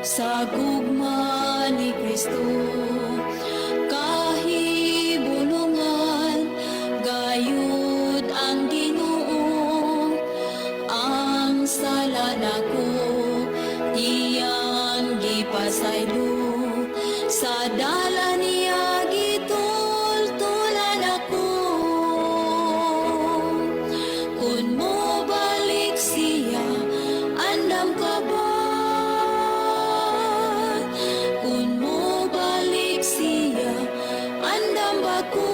Sa gugma ni Kristo, kahibulungan gayud ang Ginoo. Ang sala nako iyang gipasaylo, sa dala niya gitultulan ako. Kung mo balik siya, andam ka ba? Kung mo balik siya, andam ba ko?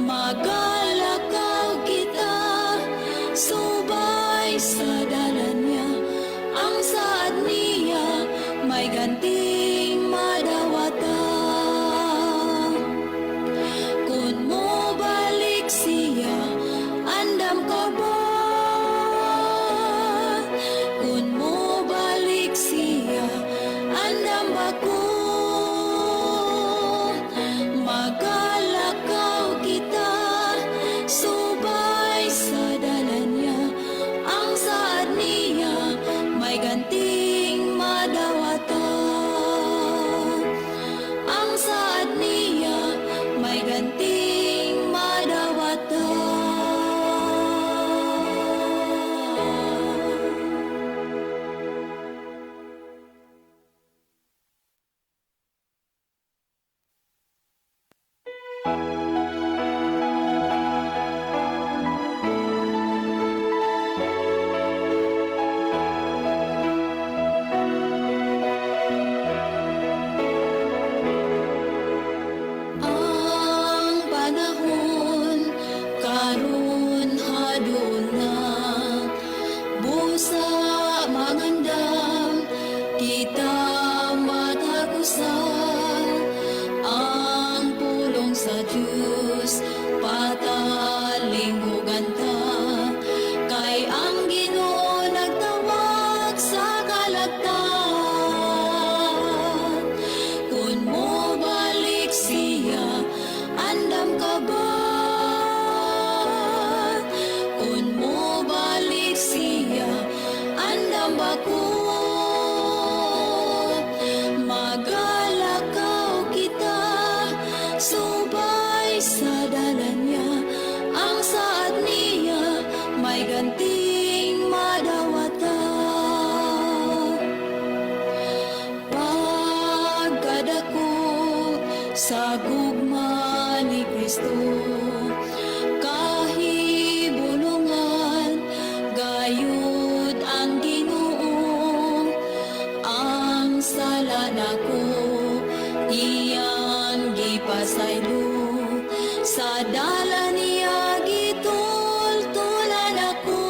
Magalakaw kita subay sa dalan niya. Ang saad niya may ganting madawata. Kung mo balik siya, andam ka ba? Kung mo balik siya, andam ba ko? Magalakaw kita subay sa dalan niya. Ang saad niya may ganting madawata. Ang saad niya may ganting madawata. Ang panahon karon hadol na, busa mangandam kita matagusan. Ang pulong sa Diyos patalinghugan ta, kay ang Ginoo nagtawag sa kalagtan. Kung mo balik siya, andam ka ba? Kung mo balik siya, andam ba ko? Magalakaw kita subay sa dalan niya. Ang saad niya may ganting madawata. Pagkadako sa gugma ni Kristo, kahibulungan gayud ang Ginoo. Ang sala nako iyang gipasaylo, sa dala niya gitultulan ako.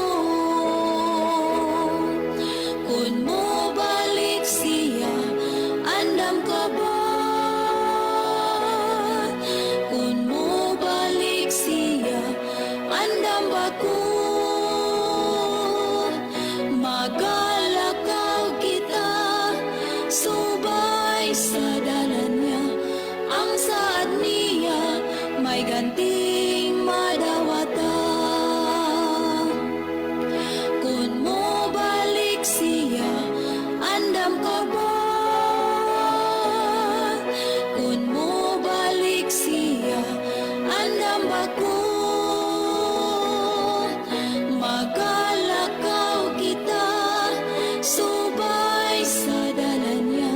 Kung mo balik siya, andam ka ba? Kung mo balik siya, andam ba ko? Magalakaw kita subay sa dalan niya. Ang saad niya may ganting madawata. Kung mo balik siya, andam ka ba? Kung mo balik siya, andam ba ko? Magalakaw kita subay sa dalan niya.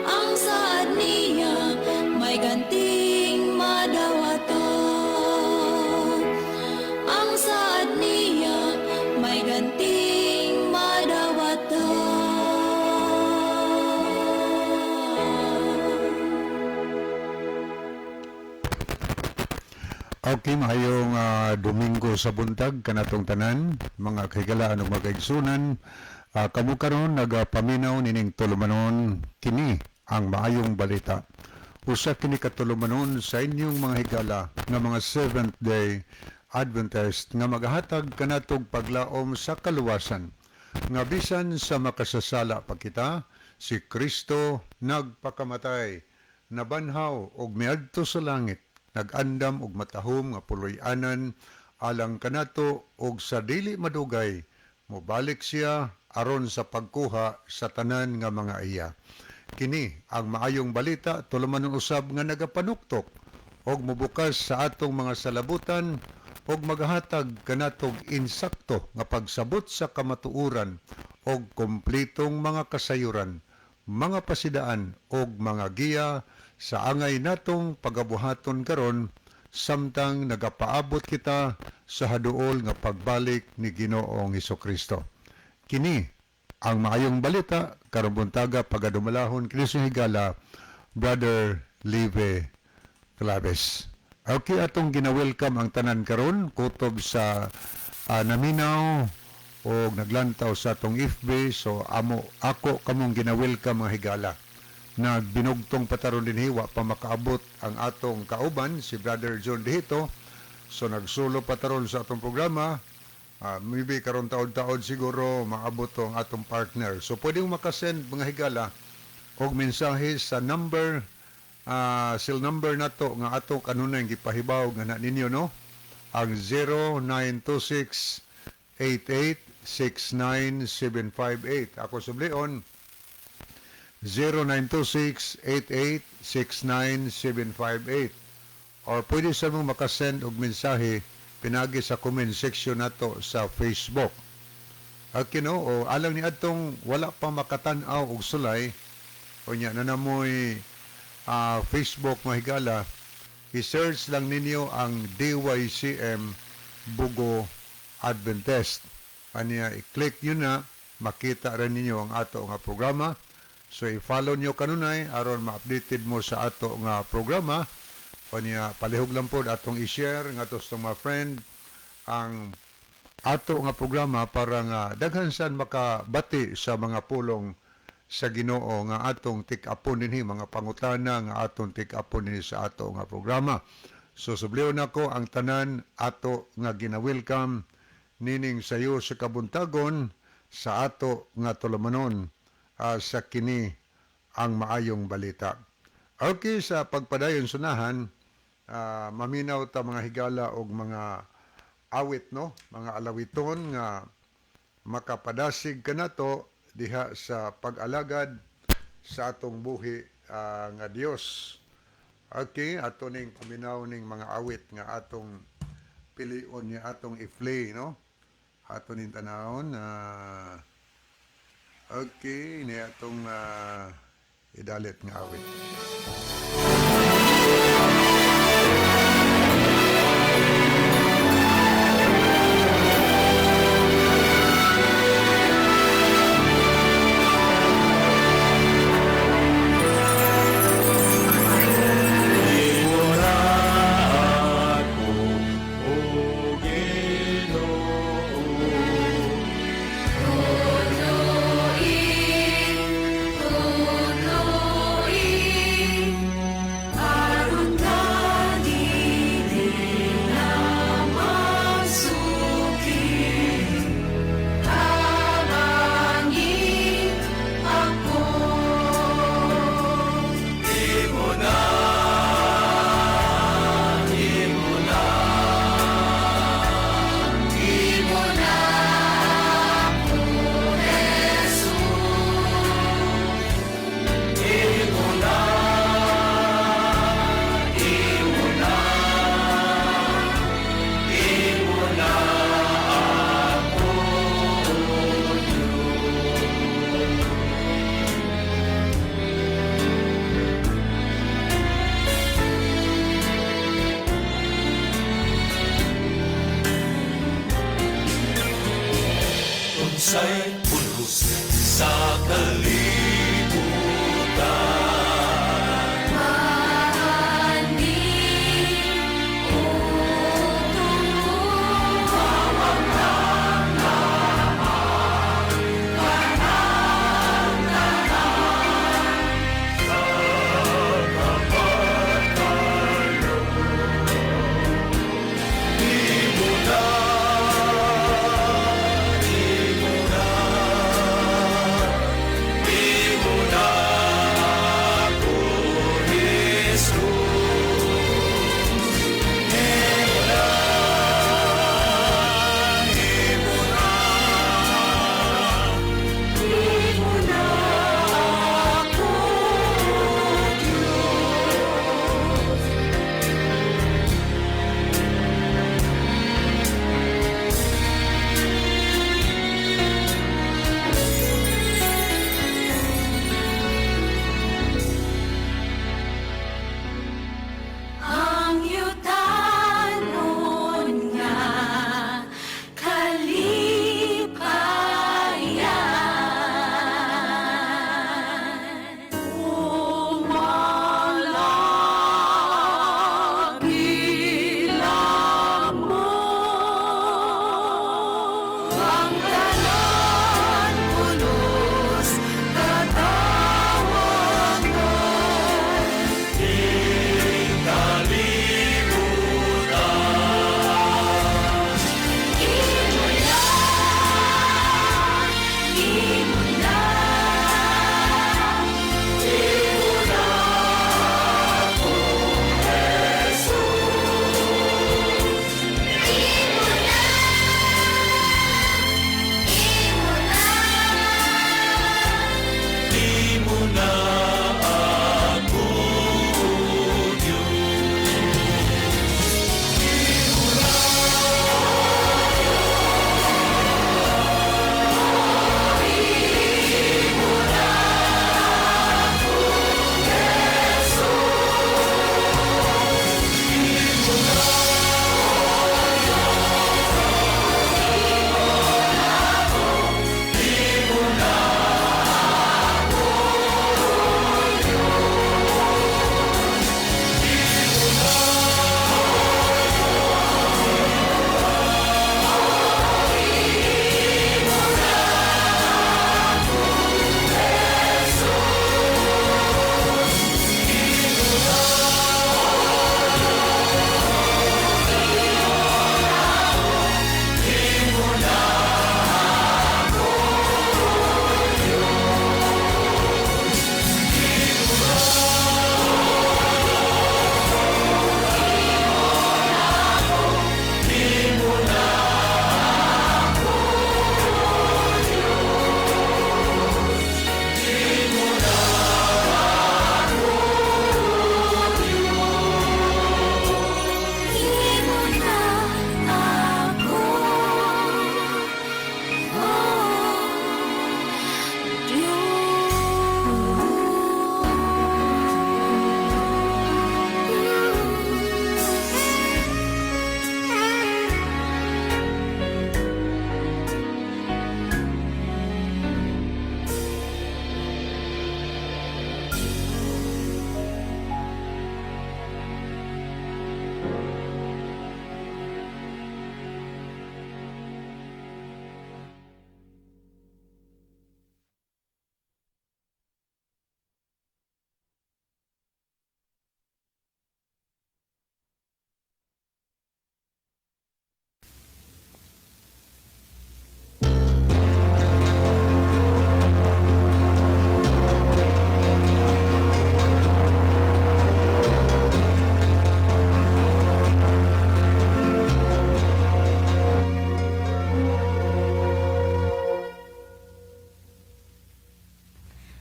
Ang saad niya may ganting madawata. Ang saad niya may ganting madawata. Okay, maayong Domingo sa buntag kanatong tanan, mga kahigalaan ug mga kaigsunan. Kamo karon nagapaminaw nining tulumanon, kini ang maayong balita. Usa kini ka tulumanon sa inyong mga higala nga mga Seventh Day Adventist nga magahatag kanatog paglaom sa kaluwasan. Nga bisan sa makasasala pa kita, si Kristo nagpakamatay, nabanhaw og miadto sa langit, nag-andam og matahom nga puloy-anan alang kanato, og sa dili madugay mobalik siya aron sa pagkuha sa tanan nga mga iya. Kini ang maayong balita, tulumanon usab nga nagapanuktok og mobukas sa atong mga salabutan og magahatag kanatog insakto nga pagsabot sa kamatuoran og kompletong mga kasayuran, mga pasidaan og mga giya sa angay natong pagabuhaton karon samtang nagapaabot kita sa haduol nga pagbalik ni Ginoong Hesukristo. Kini ang maayong balita karong buntaga, pagadumalahon kini sa higala, Brother Live Claves. Okay, atong gina-welcome ang tanan karon kutob sa naminaw o naglantaw sa atong FB. So amo ako kamong gina-welcome, mga higala. Nagbinugtong pataron dinhi, wa pa makaabot ang atong kauban si Brother John Dihito. So nagsulo pataron sa atong programa. Maybe karon taod-taod siguro maabot to ang atong partner. So pwede mo makasend, mga higala, og mensahe sa number, cell number nato nga ato kanunay gipahibaw nga na ninyo, no, ang 0926 8869758. Ako sublion, 0926-88-69758, or pwede sa mong makasend og mensahe pinagi sa comment section nato sa Facebook. Okay, no? O alang ni atong wala pa makatan-aw og sulay o nya na namoy Facebook, mahigala, i-search lang ninyo ang DYCM Bugo Adventist. Anya, i-click nyo na, makita rin ninyo ang ato nga programa. So i-follow nyo kanunay aron ma-updated mo sa ato nga programa. Anya, palihog lang po atong i-share ngadto sa mga friend ang ato nga programa para nga daghan san makabati sa mga pulong sa Ginoo nga atong tik-apon dinhi, mga pangutana nga atong tik-apon dinhi sa ato nga programa. So subliyon nako ang tanan ato nga gina-welcome nining sayo sa kabuntagon sa ato nga tulumanon sa kini ang maayong balita. Okay, sa pagpadayon sunahan, maminaw ta, mga higala, og mga awit, no, mga alawiton nga makapadasig kanato diha sa pag-alagad sa atong buhi nga Dios. Okay, ato ning paminaw ning mga awit nga atong pilion niya, atong i-play, no? Ato ning tanawon na okay, ni atong idalit nga awit. Imo ako, O Ginoo. Tudloi, tudloi.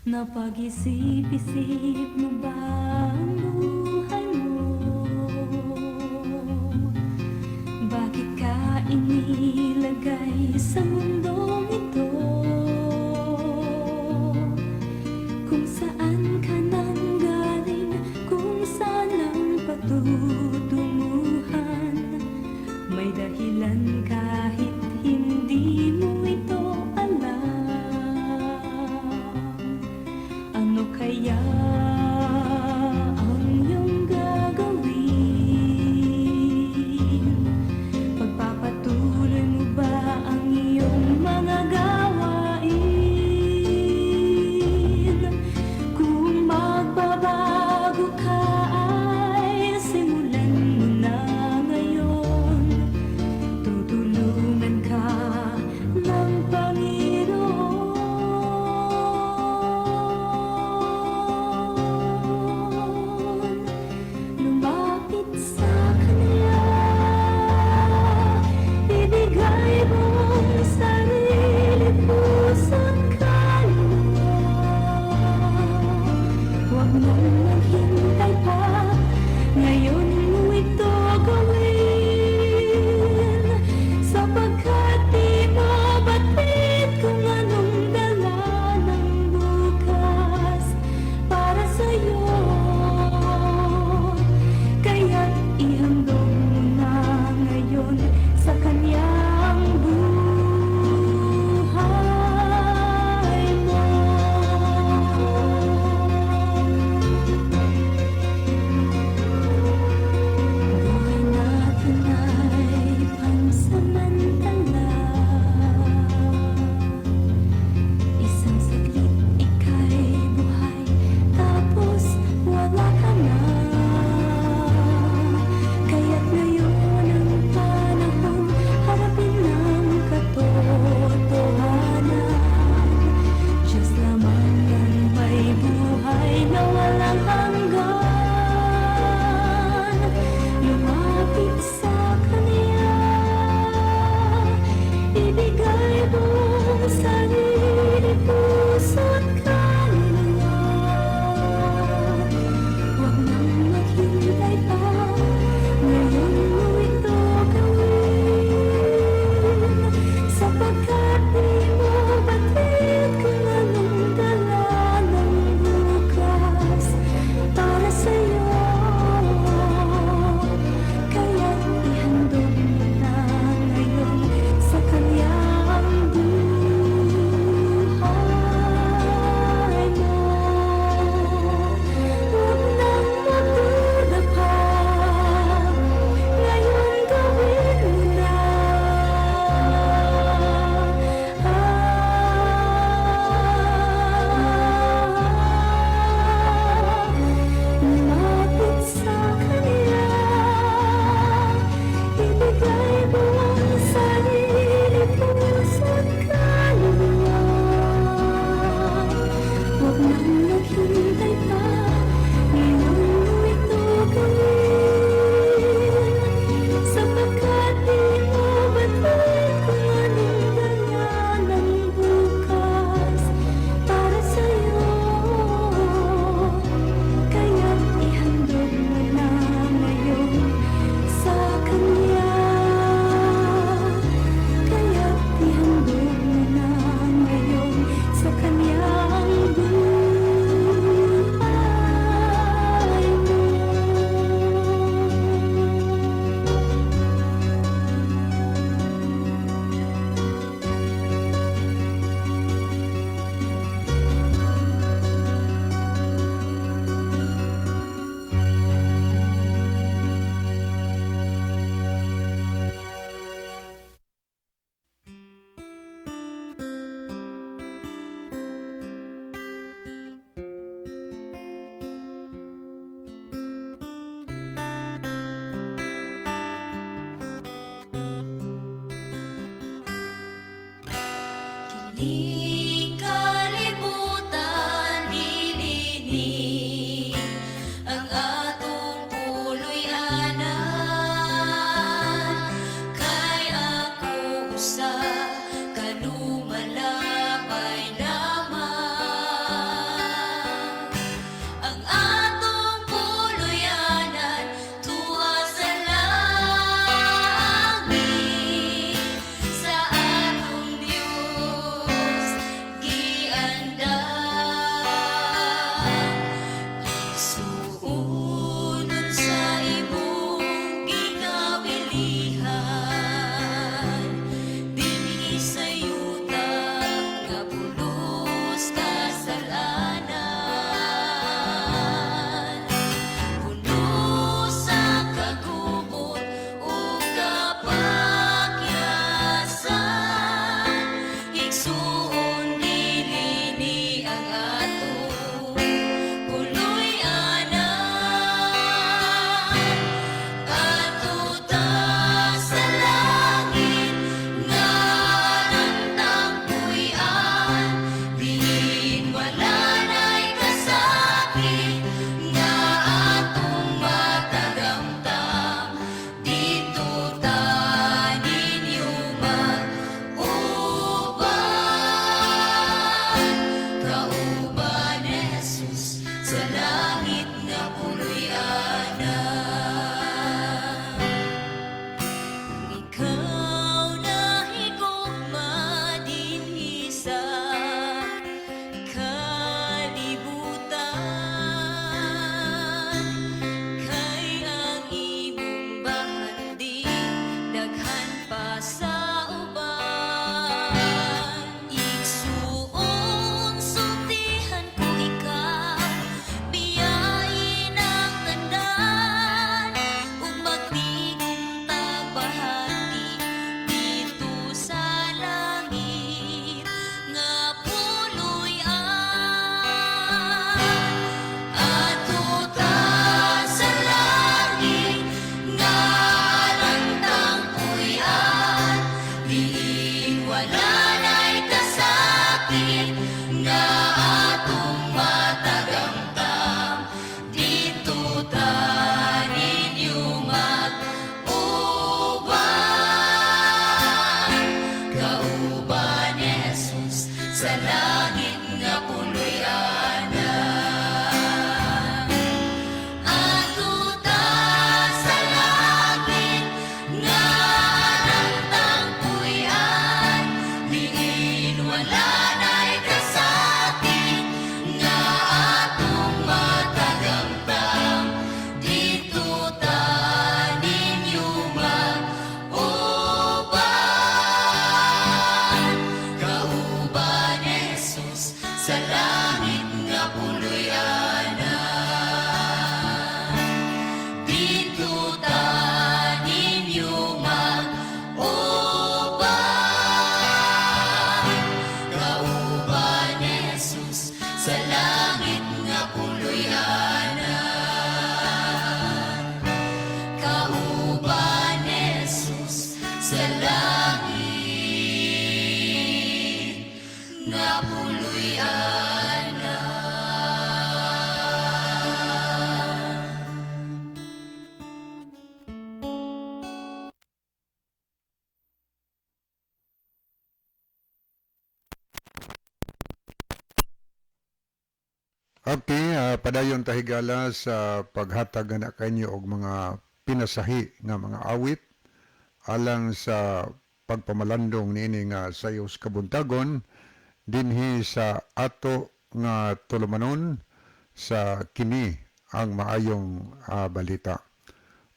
Napag-isip-isip mo ba ang buhay mo? Bakit ka inilagay sa mundong ito? Kung saan ka nanggaling, kung saan ang patutunguhan, may dahilan kahit hindi mo ito alam. Ano kaya Nga atong matagamtam, didto ta ninyo mag-uban. Kauban ni Jesus sa langit nga puloy-anan. Adto ta sa langit nga arangtang puy-an, diin wala na'y kasakit nga atong matagamtam, didto ta ninyo mag-uban. Kauban ni Jesus sa langit nga puloy-anan. Didto ta ninyo mag-uban. Kauban ni Jesus sa langit nga puloy-anan. Kauban ni Jesus sa langit nga puloy-anan. Okay, padayon ta, higala, sa paghatag na kanyo og mga pinasahi nga mga awit alang sa pagpamalandong niini nga sayo sa kabuntagon dinhi sa ato nga tulumanon sa kini ang maayong balita.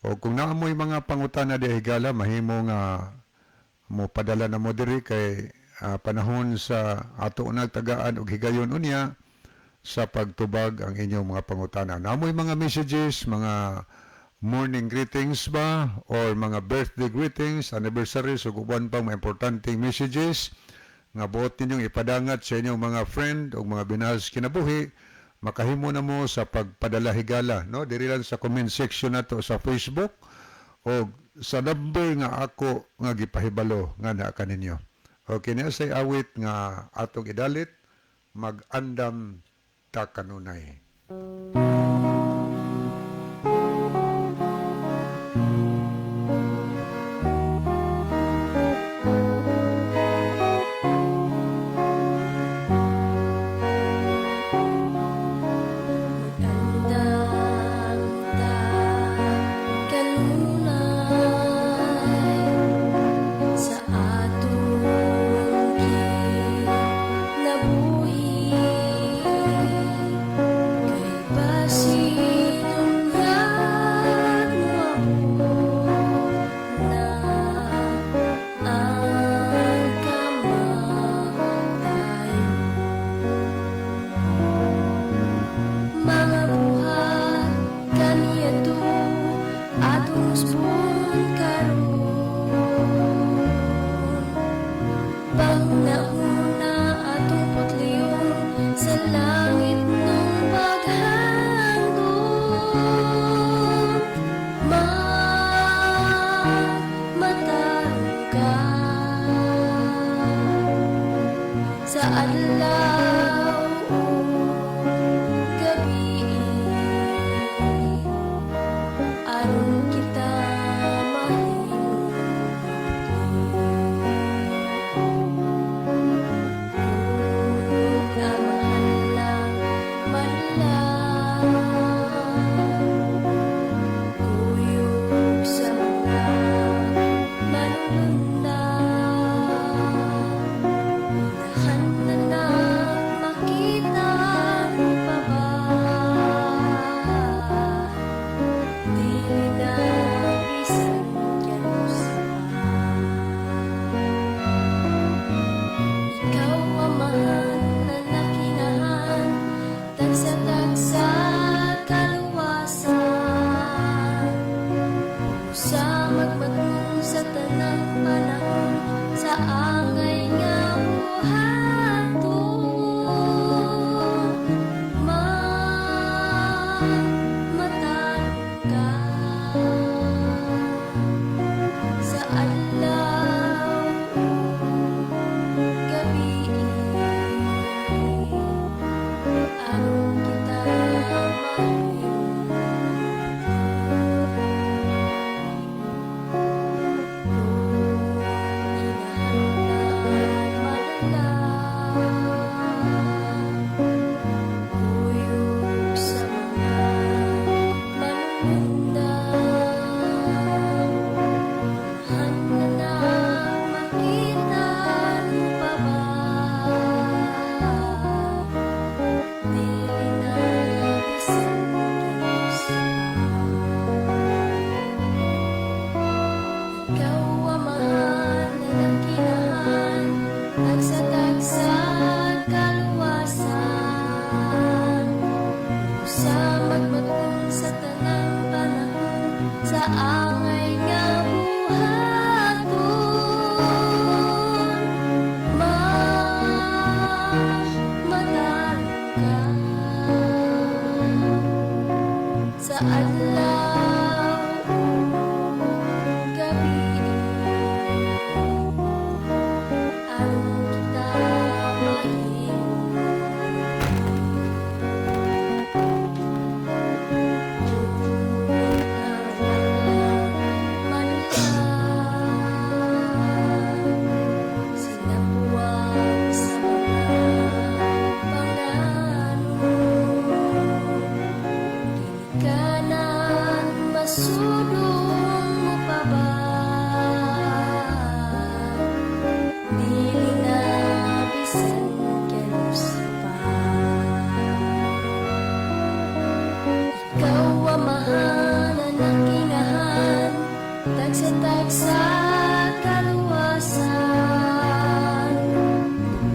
O kung naa mo'y mga pangutana di, higala, mahimo nga mo padala na mo diri kay panahon sa ato nagtagaan og higayon unya sa pagtubag ang inyong mga pangutana. Naa mo'y mga messages, mga morning greetings ba or mga birthday greetings, anniversaries ug uban pang mga importanteng messages nga buot ninyong ipadangat sa inyong mga friend o mga minahal sa kinabuhi, makahimo na mo sa pagpadala, higala, no? Diri lang sa comment section nato sa Facebook o sa number nga ako nga gipahibalo nga naa kaninyo. Okay na say awit nga atong idalit, "Mag-andam Ta Kanunay." Mag-andam ta kanunay sa atong kinabuhi kay basin unyag moabot na ang kamatayon. Mga buhat kaniadto atong usbon karon, panghuna-huna atong putlion sa langit nung paghandom. Matarong ka sa adlaw ug gabii aron kita mahimong nga mahalang madla, kuyog sa mga manunundan. Unahan na na makita pa ba? Dili na bisan kanusa pa. Ikaw, Amahan na nakinahan, tagsa-tagsa kaluwasan. Sa magmagnong sa tanang panahon sa angay nga buhaton. Matarong ka sa adlaw ug gabii. Adlaw ug gabi, aron kita mahimo Sinapuan sa mga panganod, ginikanan masudong mo pa ba? Dili na bisan kanus pa. Ikaw amahan, anak inahan, tagsa-tagsa kaluwasan.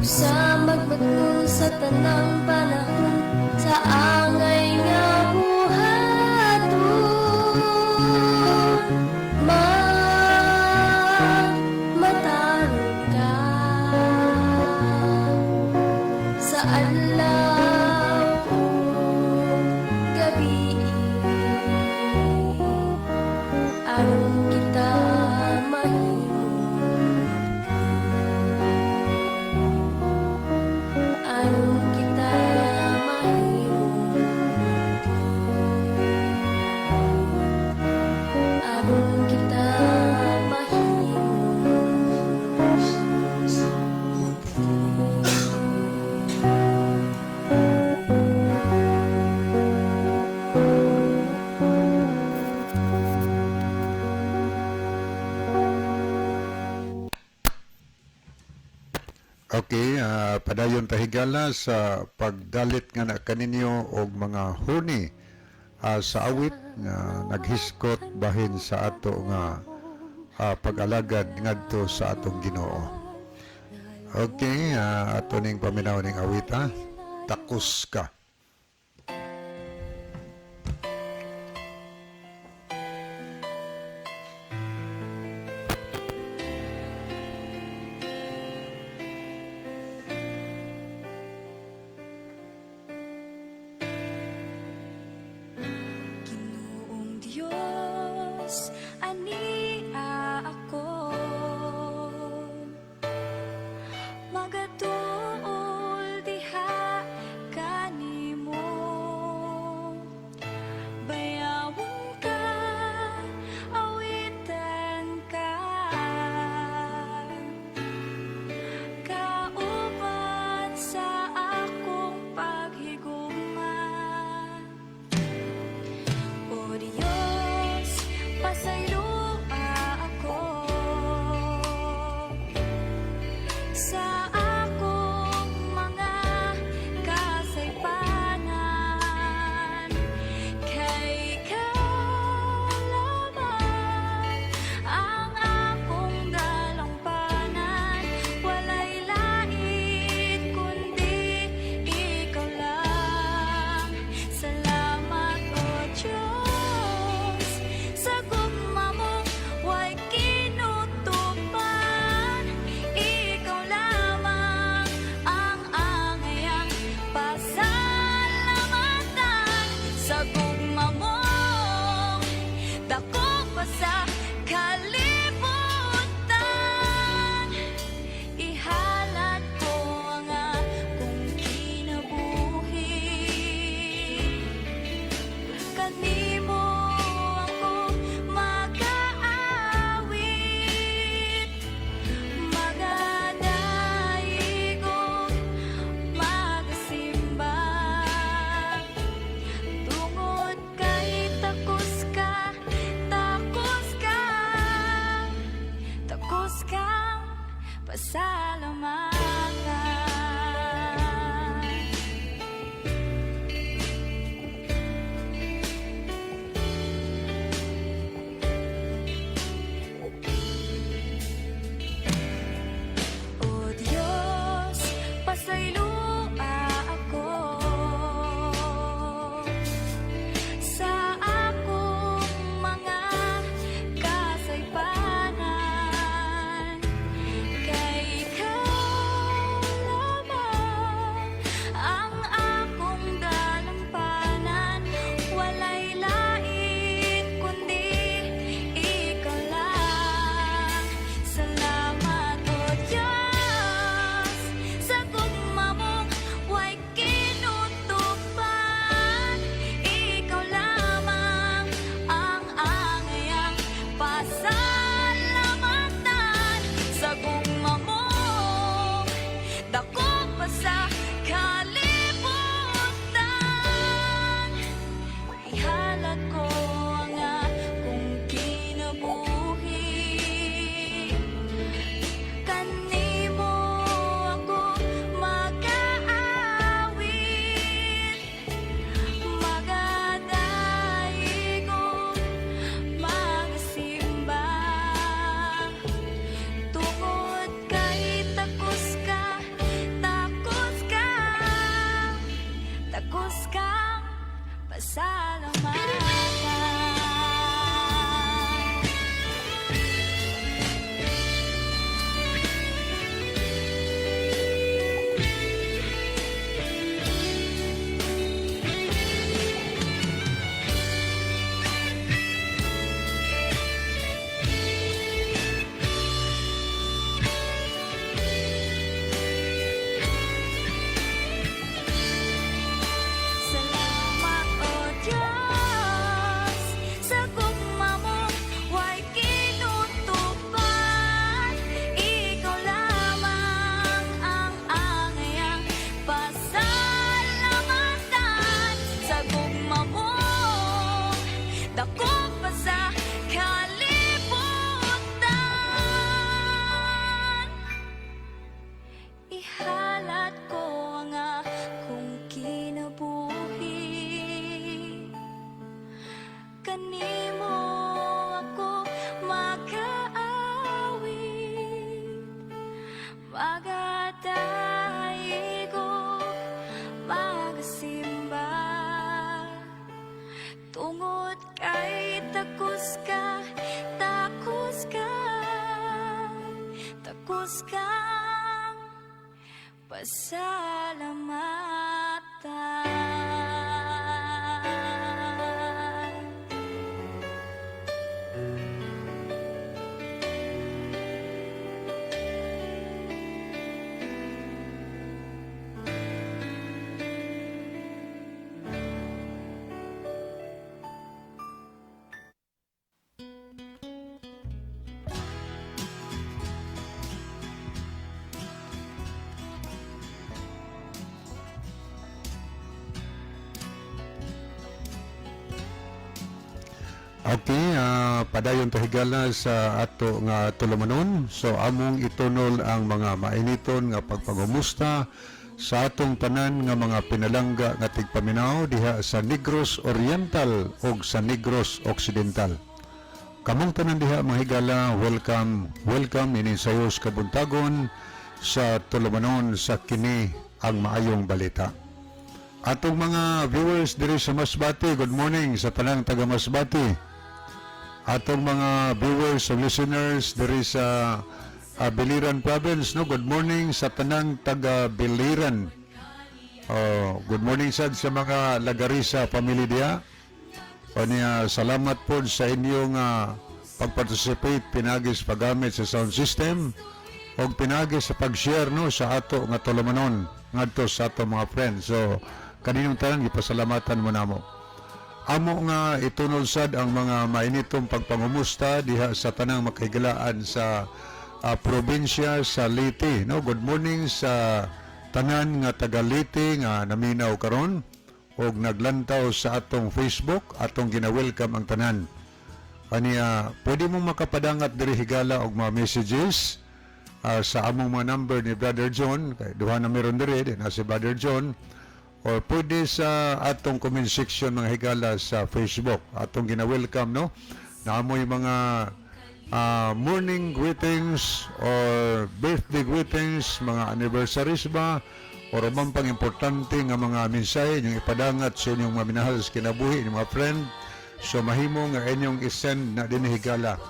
Sa magmatngon sa tanang panahon, sa angay nga buhaton. Matarong ka sa adlaw ug gabi, aron kita mahimo, aron kita mahimo, aron kita mahimo. Okay, padayon tahigala sa pagdalit nga na kaninyo og mga huni sa awit nga naghiskot bahin sa ato nga pag-alagad ngadto sa atong Ginoo. Okay, ato ning paminaw ning awit ha. Takos ka. Ginoong Diyos, ania ako magatuol diha kanimo. Takos kang pasalamatan. Salamat, O Diyos, sa gugma mo way kinutuban. Ikaw lamang ang angayang pasalamatan sa gugma mo. Dako pa sa kalibutan. Ihalat ko ang akong kinabuhi. Kanimo ako makaawit, magatayig ug magasimba, tungod kay takos ka, takos ka, takos kang pasalamatan. Okay, padayon ta higala sa ato nga tulumanon. So among itunol ang mga mainiton nga pagpangumusta sa atong tanan nga mga pinalangga nga tigpaminaw diha sa Negros Oriental ug sa Negros Occidental. Kamong tanan diha, mga higala, welcome, welcome ini sayos kabuntagon sa tulumanon sa kini ang maayong balita. Atong mga viewers diri sa Masbate, good morning sa tanang taga Masbate. Atong mga viewers o listeners diri sa Biliran Province, no, good morning sa tanang taga Biliran. Oh, good morning sad sa mga Lagarisa family diha. O niya, salamat po sa inyong pag-participate pinagi sa paggamit sa sound system o pinagi sa pag-share, no, sa ato nga tulumanon ngadto sa ato mga friends. So kaninong tanan gipasalamatan mo namo. Amo nga itunol sad ang mga mainitong pagpangumusta diha sa tanang makahigalaan sa probinsya sa Leyte, no? Good morning sa tanan nga taga Leyte nga naminaw karon og naglantaw sa atong Facebook, atong gina-welcome ang tanan. Aniya, pwede mong makapadangat diri, higala, og mga messages sa among mga number ni Brother John, kay duha na meron diri, di na si Brother John, or pwede sa atong comment section, mga higala, sa Facebook. Atong gina-welcome, no? Naamoy mga morning greetings or birthday greetings, mga anniversaries ba, or man pang importante nga mga mensahe inyong ipadangat sa inyong mga minahal sa kinabuhi, inyong mga friend. So mahimo nga inyong isend na din, higala,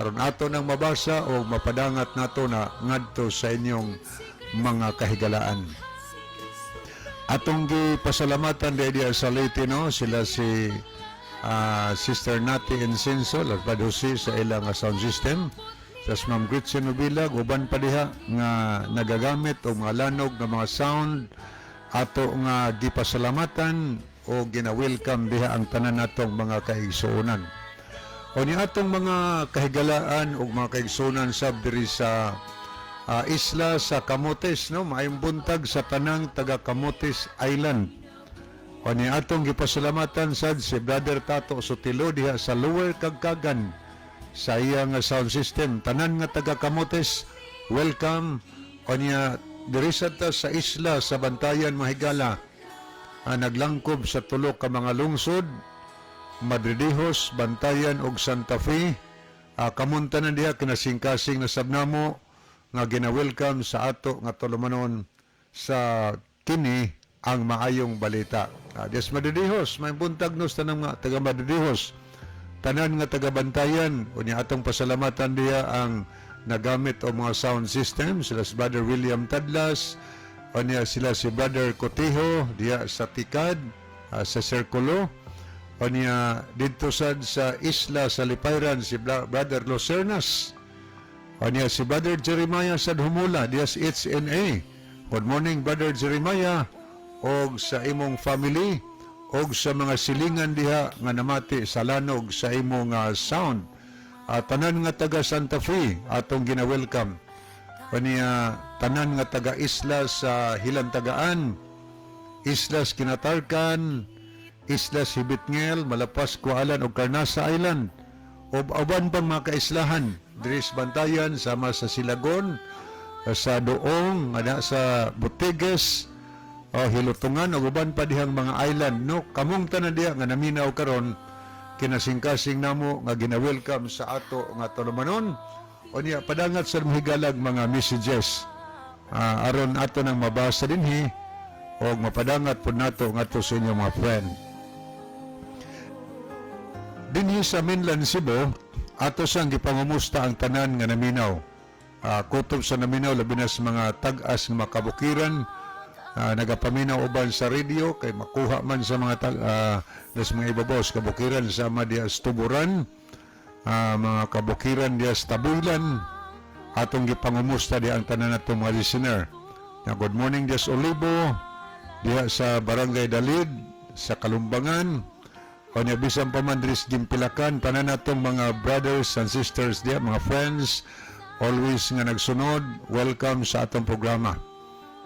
aron ato nang mabasa o mapadangat nato na ngadto sa inyong mga kahigalaan. Atong gipasalamatan diha sa Leyte, no, sila si Sister Nati Ensenso, Brother Jose sa ilang sound system. Sa Ma'am Gretchen Novila, uban pa diha nga nagagamit o mga lanog nga mga sound, ato nga gipasalamatan o gina-welcome diha ang tanan natong mga kaigsuonan. O ni atong mga kahigalaan o mga kaigsuonan sab diri sa isla sa Camotes, no, maayong buntag sa tanang taga Camotes Island. O ni atong gipasalamatan sad si Brother Tato Sotilo diha sa Lower Kagkagan sa iyang sound system. Tanan nga taga Camotes, welcome. O niya diri sad ta sa isla sa Bantayan, mahigala, naglangkob sa tulo ka mga lungsod, Madridejos, Bantayan ug Santa Fe. Kamunta na diha, kinasingkasing na sab namo nga gina-welcome sa ato nga tulumanon sa kini Ang Maayong Balita. Des Madridijos, may buntag nos tanang mga taga Madridijos. Tanan nga taga Bantayan, unya atong pasalamatan diha ang nagamit og mga sound system, sila si Brother William Tadlas, unya sila si Brother Cotijo diha sa Tikad, sa Circulo, unya didto sad sa isla sa Lipayran si Brother Lucernas, unya si Brother Jeremiah sa Humula diha sa HNA. Good morning, Brother Jeremiah, og sa imong family og sa mga silingan diha nga namati sa lanog sa imong sound. Tanan nga taga Santa Fe atong gina-welcome. Unya tanan nga taga isla sa Hilantagaan, Islas Kinatarkan, Islas Hibitngel, Malapascua Island ug Carnasa Island ug uban pang mga kaislahan diri sa Bantayan, sama sa Silagon, sa Doong, ana sa Butigues, o Hilutungan ug uban pa dihang mga island, no? Kamong tanan diha nga naminaw karon, kinasingkasing namo nga gina-welcome sa ato nga tulumanon. Unya padangat sa mahigalag mga messages aron ato nang mabasa dinhi og mapadangat pud nato ngadto sa inyong mga friend. Dinhi sa mainland Cebu, ato sang gipangumusta ang tanan nga naminaw. Kutob sa naminaw, labi na sa mga tag-as nga mga kabukiran, nagapaminaw uban sa radio kay makuha man sa mga sa mga ibabaw sa kabukiran sama diha sa Tuburan, mga kabukiran diha sa Tabulan, atong gipangumusta diha ang tanan nato mga listener. Na good morning diha sa Olivo, diha sa Barangay Dalid, sa Kalumbangan, o niya bisan pa man diri sa Gimpilakan, tanan natong mga brothers and sisters diha, mga friends, always nga nagsunod, welcome sa atong programa.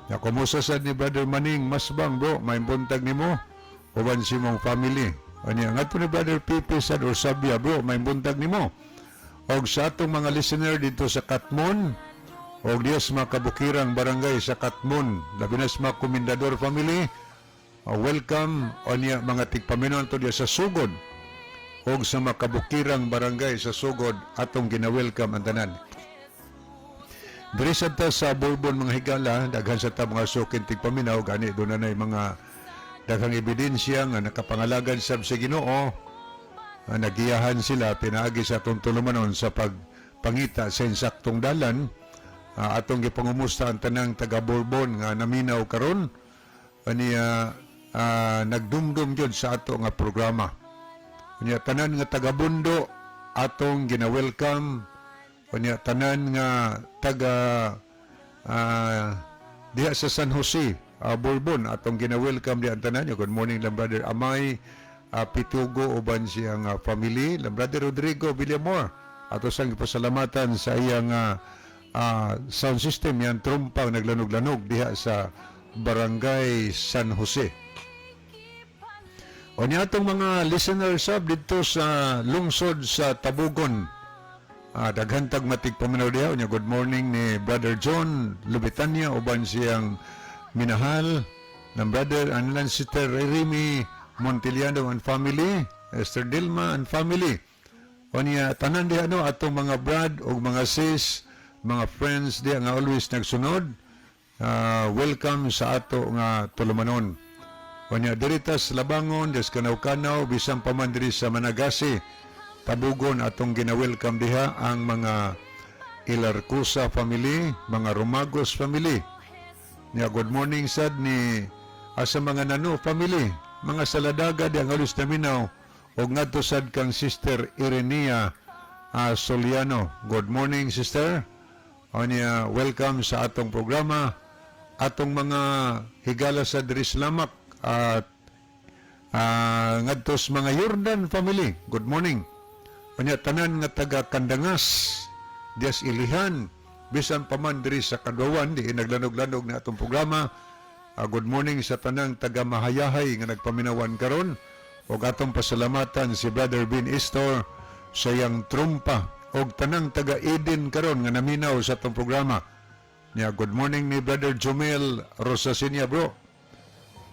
Ya, kumusta sad ni Brother Maning Masbang, bro, may buntag nimo uban si mong family. O niya ngadto ni Brother Pipe sa Orsabia, bro, may buntag nimo. Og sa atong mga listener dito sa Katmon, og diya sa mga kabukirang barangay sa Katmon, labi na sa mga Komendador family, welcome. O niya mga tigpaminaw to diya sa Sugod, og sa mga kabukirang barangay sa Sugod, atong gina-welcome ang tanan. Diri sa ta sa Bourbon, mga higala, daghan sa ta mga sukin tigpaminaw, gani doon na mga daghang ebidensya nga nakapangalagan sab sa Ginoo, nagiyahan sila pinaagi sa atong tulumanon sa pagpangita sa insaktong dalan. Atong gipangumusta ang tanang taga Bourbon nga naminaw karon, aniya nagdumdum gyud sa ato nga programa. Unya tanan nga taga Bundo atong gina-welcome. Unya tanan nga taga diha sa San Jose, Bourbon, atong gina-welcome diha ang tanan. Good morning lang Brother Amay Pitugo uban siyang family, lang Brother Rodrigo Villamor. Ato sang gipasalamatan sa iyang sound system, yan trumpang naglanog-lanog diha sa Barangay San Jose. O niya atong mga listeners sab dito sa lungsod sa Tabugon. Daghan tag matig paminaw diha. Unya good morning ni Brother John Lubitania uban siyang minahal, ng Brother and Sister Remy Montiliano and family, Esther Dilma and family. O niya tanan diha, no, atong mga brad ug mga sis, mga friends diha nga always nagsunod. Welcome sa ato nga tulumanon. O niya dirita sa Labangon, des Kanaw-Kanaw, bisan pa man diri sa Managasi, Tabugon, atong gina-welcome diha ang mga Ilarcusa family, mga Romagos family. Nya good morning sad ni sa mga Nano family, mga Saladaga di ang alus naminaw og ngadto sad kang Sister Irenea Soliano. Good morning, sister. O niya welcome sa atong programa. Atong mga higala sa diri sa Lamak at ngadto sa mga Jordan family. Good morning. Unya tanan nga taga Kandangas, Dias Ilihan, bisan pa man diri sa Kadwawan, di naglanog-lanog na atong programa. Good morning sa tanang taga Mahayahay nga nagpaminawan karon. Ug atong pasalamatan si Brother Bin Istor sa iyang trumpa og tanang taga Eden karon nga naminaw sa atong programa. Nya good morning ni Brother Jumel Rosasinia, bro.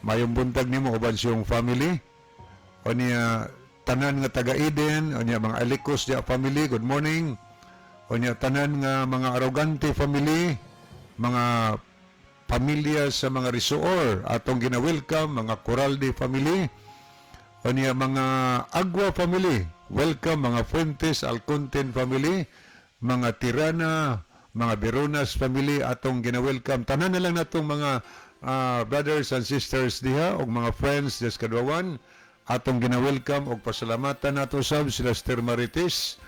Mayong buntag nimo uban siyong family. O niya tanan nga taga Eden, o niya mga Alicos dia family, good morning. O niya tanan nga mga Arrogante family, mga pamilya sa mga Risuor atong gina-welcome, mga Coralde family, unya mga Agua family, welcome mga Fuentes Alconten family, mga Tirana, mga Veronas family atong gina-welcome. Tanan na lang natong mga brothers and sisters diha og mga friends des kadwawan atong gina-welcome og pasalamatan nato sab sila Sister Marites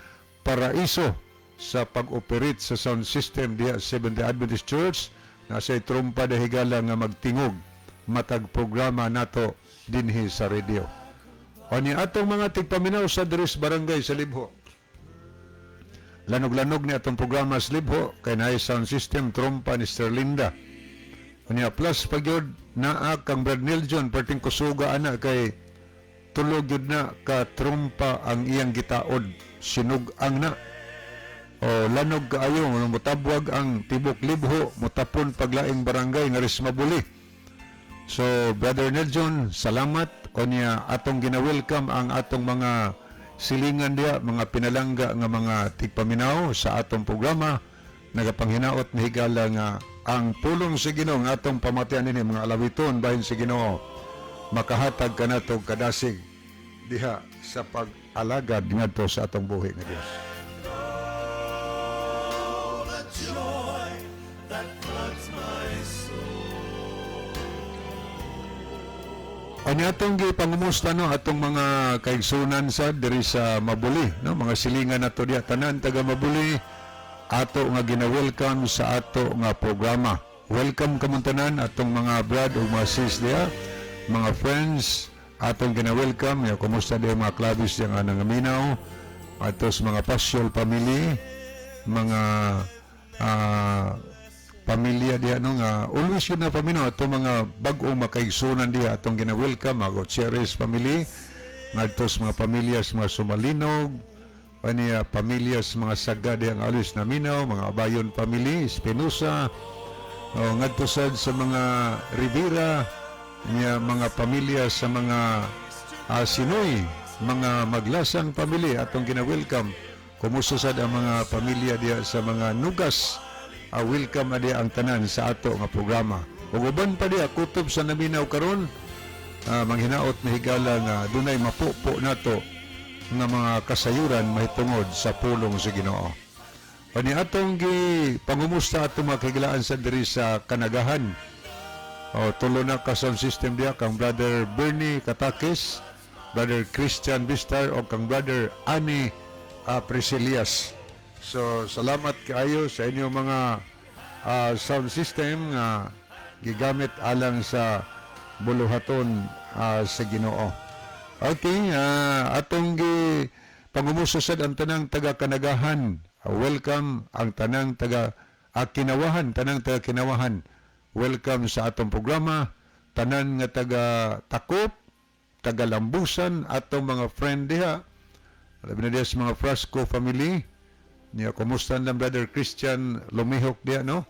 Paraiso sa pag-operate sa sound system diha sa Seventh-day Adventist Church na sa trumpa de higala nga magtingog matag programa nato dinhi sa radio. O ni atong mga tigpaminaw sa Dris Barangay sa Libho. Lanog-lanog ni atong programa sa Libho kay naay sound system trumpa ni Sir Linda. Unya plus pagyod naa kang Brad Niljon, perting kusuga ana kay tulog yun na ka trumpa ang iyang gitaod, sinug-ang na. O lanog kaayo, mutabwag ang tibok Libho, mutapon paglaing barangay nga Rismabuli. So Brother Neljon, salamat. Unya atong gina-welcome ang atong mga silingan diha, mga pinalangga nga mga tigpaminaw sa atong programa. Nagapanghinaot ni higala nga ang pulong sa Ginoo nga atong pamatian nini, mga alawiton bahin sa Ginoo, makahatag kanato kadasig diha sa pag-alagad ngadto sa atong buhi nga Dios. Oh, the joy that floods my soul. Unya atong gipangumusta, no, atong mga kaigsunan sa diri sa Mabuli, no, mga silingan nato diha, tanan taga Mabuli ato nga gina-welcome sa ato nga programa. Welcome kamong tanan, atong mga brad ug mga sis diha, mga friends atong gina-welcome. Ya kumusta diha mga clavis diha nga nangaminaw, atos mga Pasyol family, mga pamilya diha, no, nga always yun na paminaw. Atong mga bag-o makaigsunan diha atong gina-welcome, mga Gutierrez family, ngadto sa mga pamilya sa mga Sumalinog, aniya pamilya sa mga Saga diha nga always naminaw, mga Abayon family, Espinosa, o ngadto sad sa mga Rivera niya, mga pamilya sa mga Sinoy, mga Maglasang family atong gina-welcome. Kumusta sad ang mga pamilya diha sa mga Nugas? Welcome adi ang tanan sa ato nga programa. Ug uban pa diha kutob sa naminaw karon, manghinaot na higala nga dunay mapupo nato nga mga kasayuran mahitungod sa pulong sa Ginoo. Ani atong gi pangumusta atong mga kahigalaan sa diri sa Kanagahan. O tulo na ka sound system diha, kang Brother Bernie Katakis, Brother Christian Vistar o kang Brother Ani Priscilias. So salamat kaayo sa inyong mga sound system nga gigamit alang sa buluhaton sa Ginoo. Okay, atong gi pangumusta sad ang tanang taga Kanagahan. Welcome ang tanang taga Kinawahan, tanang taga Kinawahan. Welcome sa atong programa. Tanan nga taga Takop, taga Lambusan, atong mga friend diha. Labi na diha sa mga Frasco family. Niya kumusta lang Brother Christian Lumihok diha, no?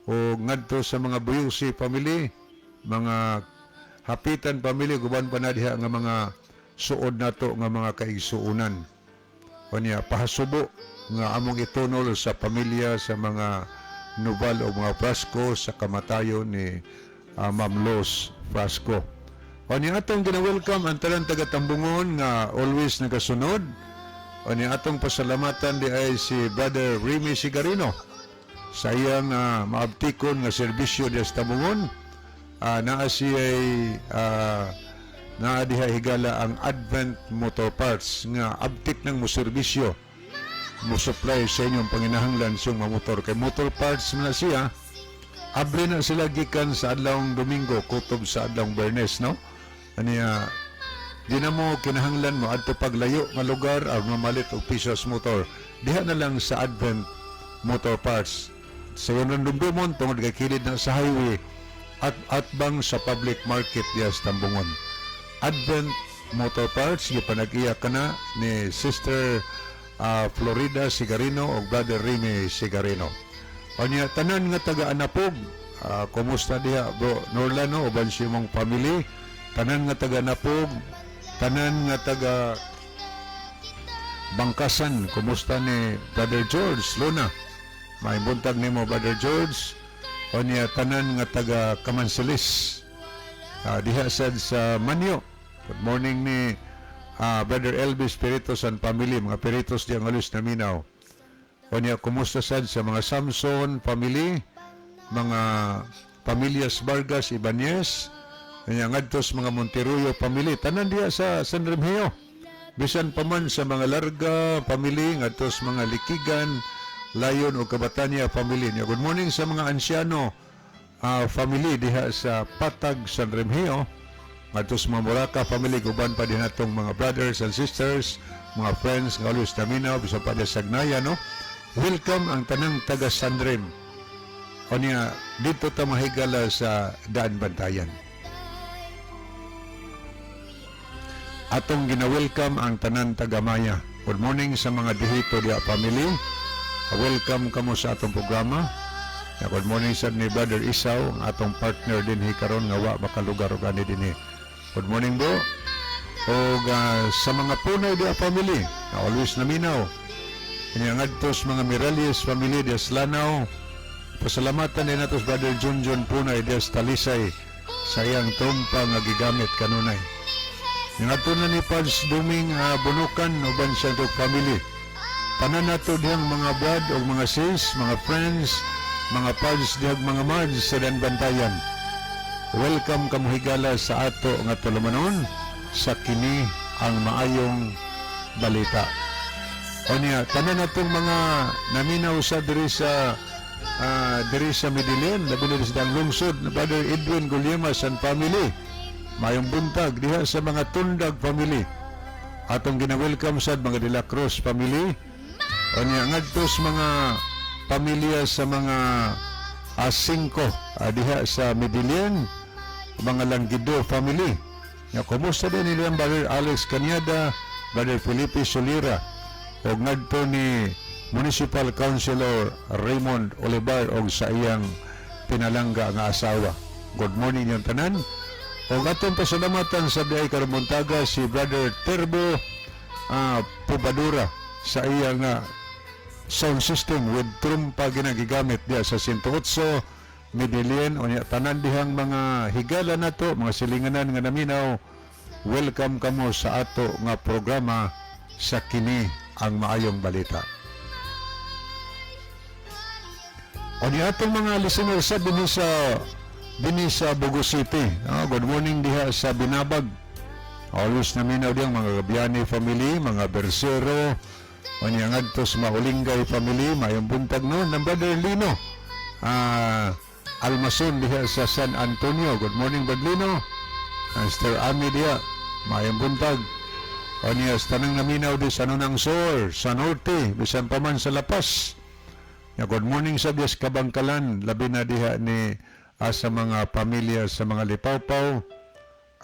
O ngadto sa mga Buyusi family, mga Hapitan family, guban pa na diha nga mga suod nato nga mga kaigsuunan. Unya pahasubo nga among itunol sa pamilya sa mga Noval o mga Frasco sa kamatayon ni Ma'am Los Frasco. Unya atong gina-welcome ang tanan taga Tambungon nga always nagasunod. Unya atong pasalamatan di ay si Brother Remy Sigarino sa iyang maabtikon nga serbisyo diya sa Tambungon. Naa siya'y naa diha higala ang Advent Motor Parts nga abtik ng mo serbisyo, mo supply sa inyong panginahanglan sa inyong motor kay motor parts na siya. Abri na sila gikan sa adlawng Domingo kutob sa adlawng Bernes, no? Aniya di na mo kinahanglan mo adto paglayo nga lugar aron mamalit og pisas motor. Diha na lang sa Advent Motor Parts sa iyon dumdumon tungod kay kilid na sa highway at atbang sa public market diha sa Tambungon. Advent Motor Parts, gipanag-iya kana ni Sister Florida Sigarino o Brother Remy Sigarino. Unya tanan nga taga Anapog, kumusta diha bro Norlano uban sa imong family, tanan nga taga Anapog, tanan nga taga Bangkasan, kumusta ni Brother George Luna? May buntag nimo, Brother George. O niya tanan nga taga Kamansilis. Diha sad sa Manyo. Good morning ni Brother Elvis Peritos and family, mga Peritos diyang always naminaw. O niya, kumusta sad sa mga Samson family, mga pamilyas Vargas Ibanez, niya ngadto sa mga Monteruyo family, tanan diha sa San Remigio. Bisan pa man sa mga Larga family, ngadto sa mga Likigan, Layon o Kabatanya family. Niya, good morning sa mga Ansyano family diha sa Patag, San Remigio. Ngadto sa mga Moraka family, guban pa din natong mga brothers and sisters, mga friends nga always naminaw, bisan pa diha sa Sagnaya, no? Welcome ang tanang taga San Rem. O niya, dito ta mahigala sa Daan Bantayan. Atong gina-welcome ang tanan taga-Maya. Good morning sa mga dihito diha family. Welcome kamo sa atong programa. Ya, good morning sa ni Brother Isaw, ang atong partner din karon nga wa makalugar og ani dinhi. Good morning, bro. Og sa mga Punay diha family, na always naminaw. Kanya ngadto sa mga Miralles family diha sa Lanao. Pasalamatan din nato sa Brother Junjun Punay diha sa Talisay sa iyang trumpa nga gigamit kanunay. Ngadto na ni Pads Duming Bunukan uban siya og family. Tanan nato dihang mga brad o mga sis, mga friends, mga pads dihang mga mads sa Danbantayan. Welcome kamo higala sa ato nga tulumanon sa Kini ang Maayong Balita. O niya, tanan natong mga naminaw sa diri sa Medellin, labi na sa lungsod, na Brother Edwin Gulyemas and family. Mayong buntag diha sa mga Tundag family. Atong gina-welcome sad mga De La Cruz family. O niya, ngadto sa mga pamilya sa mga Asingko diha sa Medellin, mga Langgido family. Ya, kumusta din nila Brother Alex Canyada, Brother Felipe Solira, og ngadto ni Municipal Councilor Raymond Olivar og sa iyang pinalangga nga asawa. Good morning yung tanan. Og atong pasalamatan sa diay karong buntaga si Brother Terbo Pubadura sa iyang sound system with trumpa ginagigamit diya sa 108 Medellin. Unya tanan dihang mga higala nato, mga silinganan nga naminaw, welcome kamo sa ato nga programa sa Kini ang Maayong Balita. Unya atong mga listeners sa dinhi sa Bogo City. Good morning diha sa Binabag. Always naminaw diyang mga Gabiani family, mga Bersero, unya ngadto sa Maulingay family, mayong buntag no, ng Brother Lino. Almason diha sa San Antonio. Good morning, Brother Lino. Mr. Ami diha, mayong buntag. Unya sa tanang naminaw di sa Nunang Sur, sa Norte, bisan pa man sa Lapas. Ya, good morning sa Diyos Kabangkalan, labi na diha ni sa mga pamilya sa mga Lipawpaw.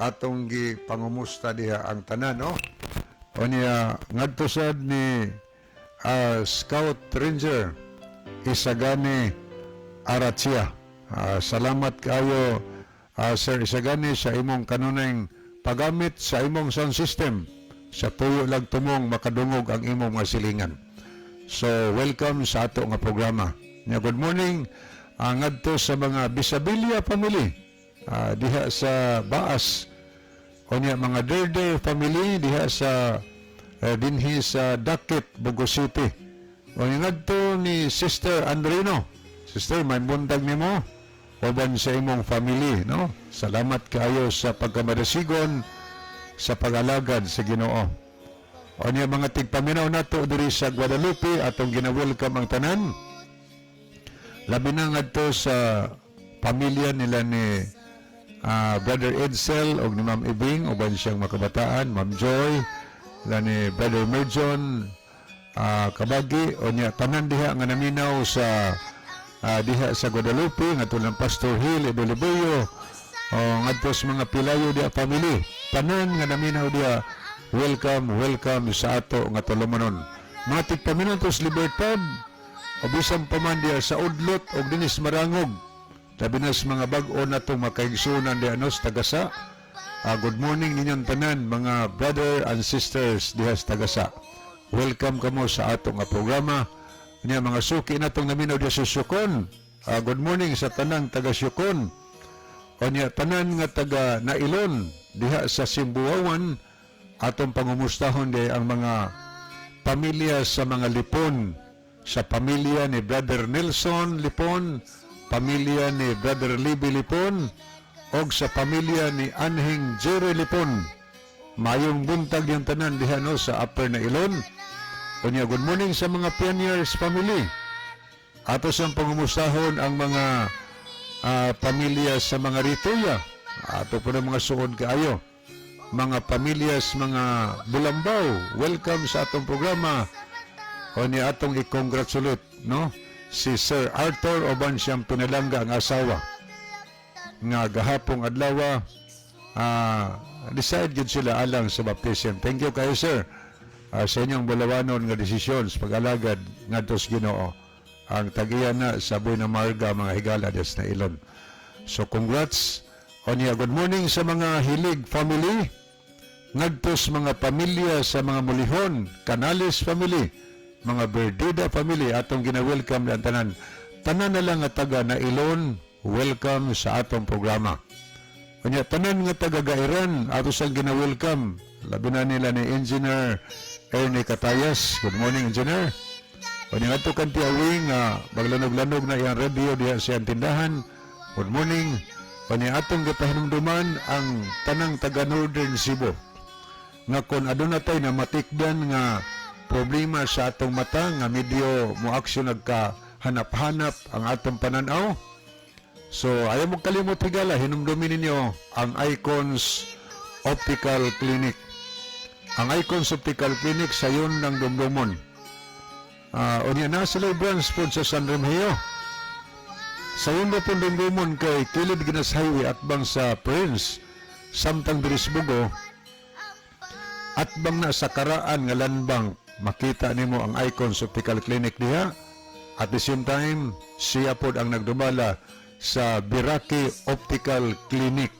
Atong gi pangumusta diha ang tanan, no? O niya, ngadto sad ni Scout Ranger Isagani Aratsia. Salamat kayo, Sir Isagani, sa imong kanunay paggamit sa imong sound system. Sa tuyo lang tumong makadungog ang imong mga silingan. So, welcome sa ato nga programa. Nya, good morning ngadto sa mga Bisabilia family diha sa Baas. O niya mga Derder family diha sa dinhi sa Dakit, Bogo City. O niya ngadto ni Sister Andrino. Sister, may buntag nimo uban sa imong family, no? Salamat kaayo sa pagkamadasigon sa pag-alagad sa Ginoo. O niya mga tigpaminaw nato diri sa Guadalupe, atong gina-welcome ang tanan. Labi na ngadto sa pamilya nila ni Brother Edsel og ni Ma'am Ibing uban siyang makabataan, Ma'am Joy, nila ni Brother Merjon Kabagi, o niya tanan diha nga naminaw sa diha sa Guadalupe ngadto lang Pastor Hill Edolibuyo o ngadto sa mga Pilayo diha family, tanan nga naminaw diha, welcome, welcome sa ato nga tulumanon. Mga tigpaminaw to sa Libertad o bisan pa man diha sa Udlot o dinis Marangog, labi na sa mga bag-o na itong makaigsunan diha no sa Tagasa. Good morning ninyong tanan, mga brother and sisters diha sa Tagasa. Welcome kamo sa ato nga programa. Niya mga suki natong naminaw diha sa Sukon. Good morning sa tanang taga Siocon. Onya tanan nga taga Nailon diha sa Simbuawan, atong pangumustahon di ang mga pamilya sa mga Lipon, sa pamilya ni Brother Nelson Lipon, pamilya ni Brother Libby Lipon, og sa pamilya ni Anhing Jerry Lipon. Mayong buntag yung tanan diha, no, sa Upper Nailon. Unya good morning sa mga Pioneers family. Ato sang pangumustahon ang mga pamilya sa mga Rituya. Ato po ng mga suod kaayo. Mga pamilya sa mga Bulambaw, welcome sa atong programa. O ni atong i-congratulate, no? Si Sir Arthur uban siyang pinalangga ang asawa nga gahapong adlaw decide gyud sila alang sa baptism. Thank you kayo, sir, sa inyong bulawanon nga desisyon sa pag-alagad ngadto sa Ginoo. Ang tagiya na sa Buena Marga, mga higala, des na ilon. So congrats. Onya good morning sa mga Hilig family ngadto sa mga pamilya sa mga Mulihon, Canales family, mga Berdida family, atong gina-welcome ang tanan. Tanan na lang nga taga na ilon, welcome sa atong programa. Unya tanan nga taga Gairan, ato sang gina-welcome. Labi na nila ni Engineer Ernie Catayas. Good morning, Engineer. Unya ato kan Tiawing nga maglanog-lanog na iyang radio diha sa iyang tindahan. Good morning. Unya atong gipahinumduman ang tanang taga Northern Cebu nga kung aduna tay na matikdan nga problema sa atong mata nga medyo mo aksyon nagka hanap-hanap ang atong pananaw. So ayaw mo kalimot, higala, hinumdumin ninyo ang Icons Optical Clinic. Ang Icons Optical Clinic sayon ng dumdumon. Unya na sila branch po sa San Remigio. Sayon na po dumdumon kay kilid ginas highway at bang sa Prince samtang diri sa Bogo at bang na sa karaan nga landbank, makita nimo ang Icons Optical Clinic diha. At the same time, siya pod ang nagdumala sa Biraki Optical Clinic.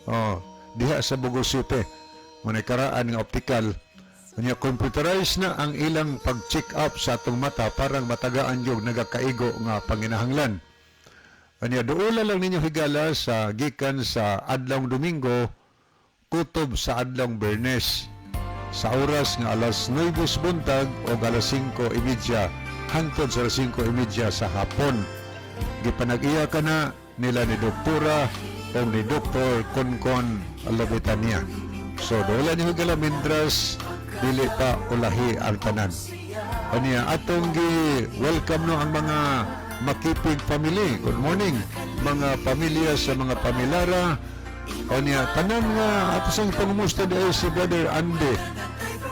Oh, diha sa Bogo City. Muna karaan nga optical. Unya computerized na ang ilang pag-check up sa atong mata parang matagaan yung nagakaigo nga panginahanglan. Unya duola lang ninyo, higala, sa gikan sa adlawng Domingo kutob sa adlawng Bernes sa oras nga alas 9 sa buntag o alas 5:30 hangtod sa alas 5:30 sa hapon. Gipanag-iya ka na nila ni Doktora o ni Dr. Konkon Alabetania. So dola niyo, higala, mindras dili pa ulahi ang tanan. Aniya atong gi welcome, no, ang mga Makipig family. Good morning mga pamilya sa mga Pamilara. Onya tanan nga ato sang pangumusta di ay si Brother Andy.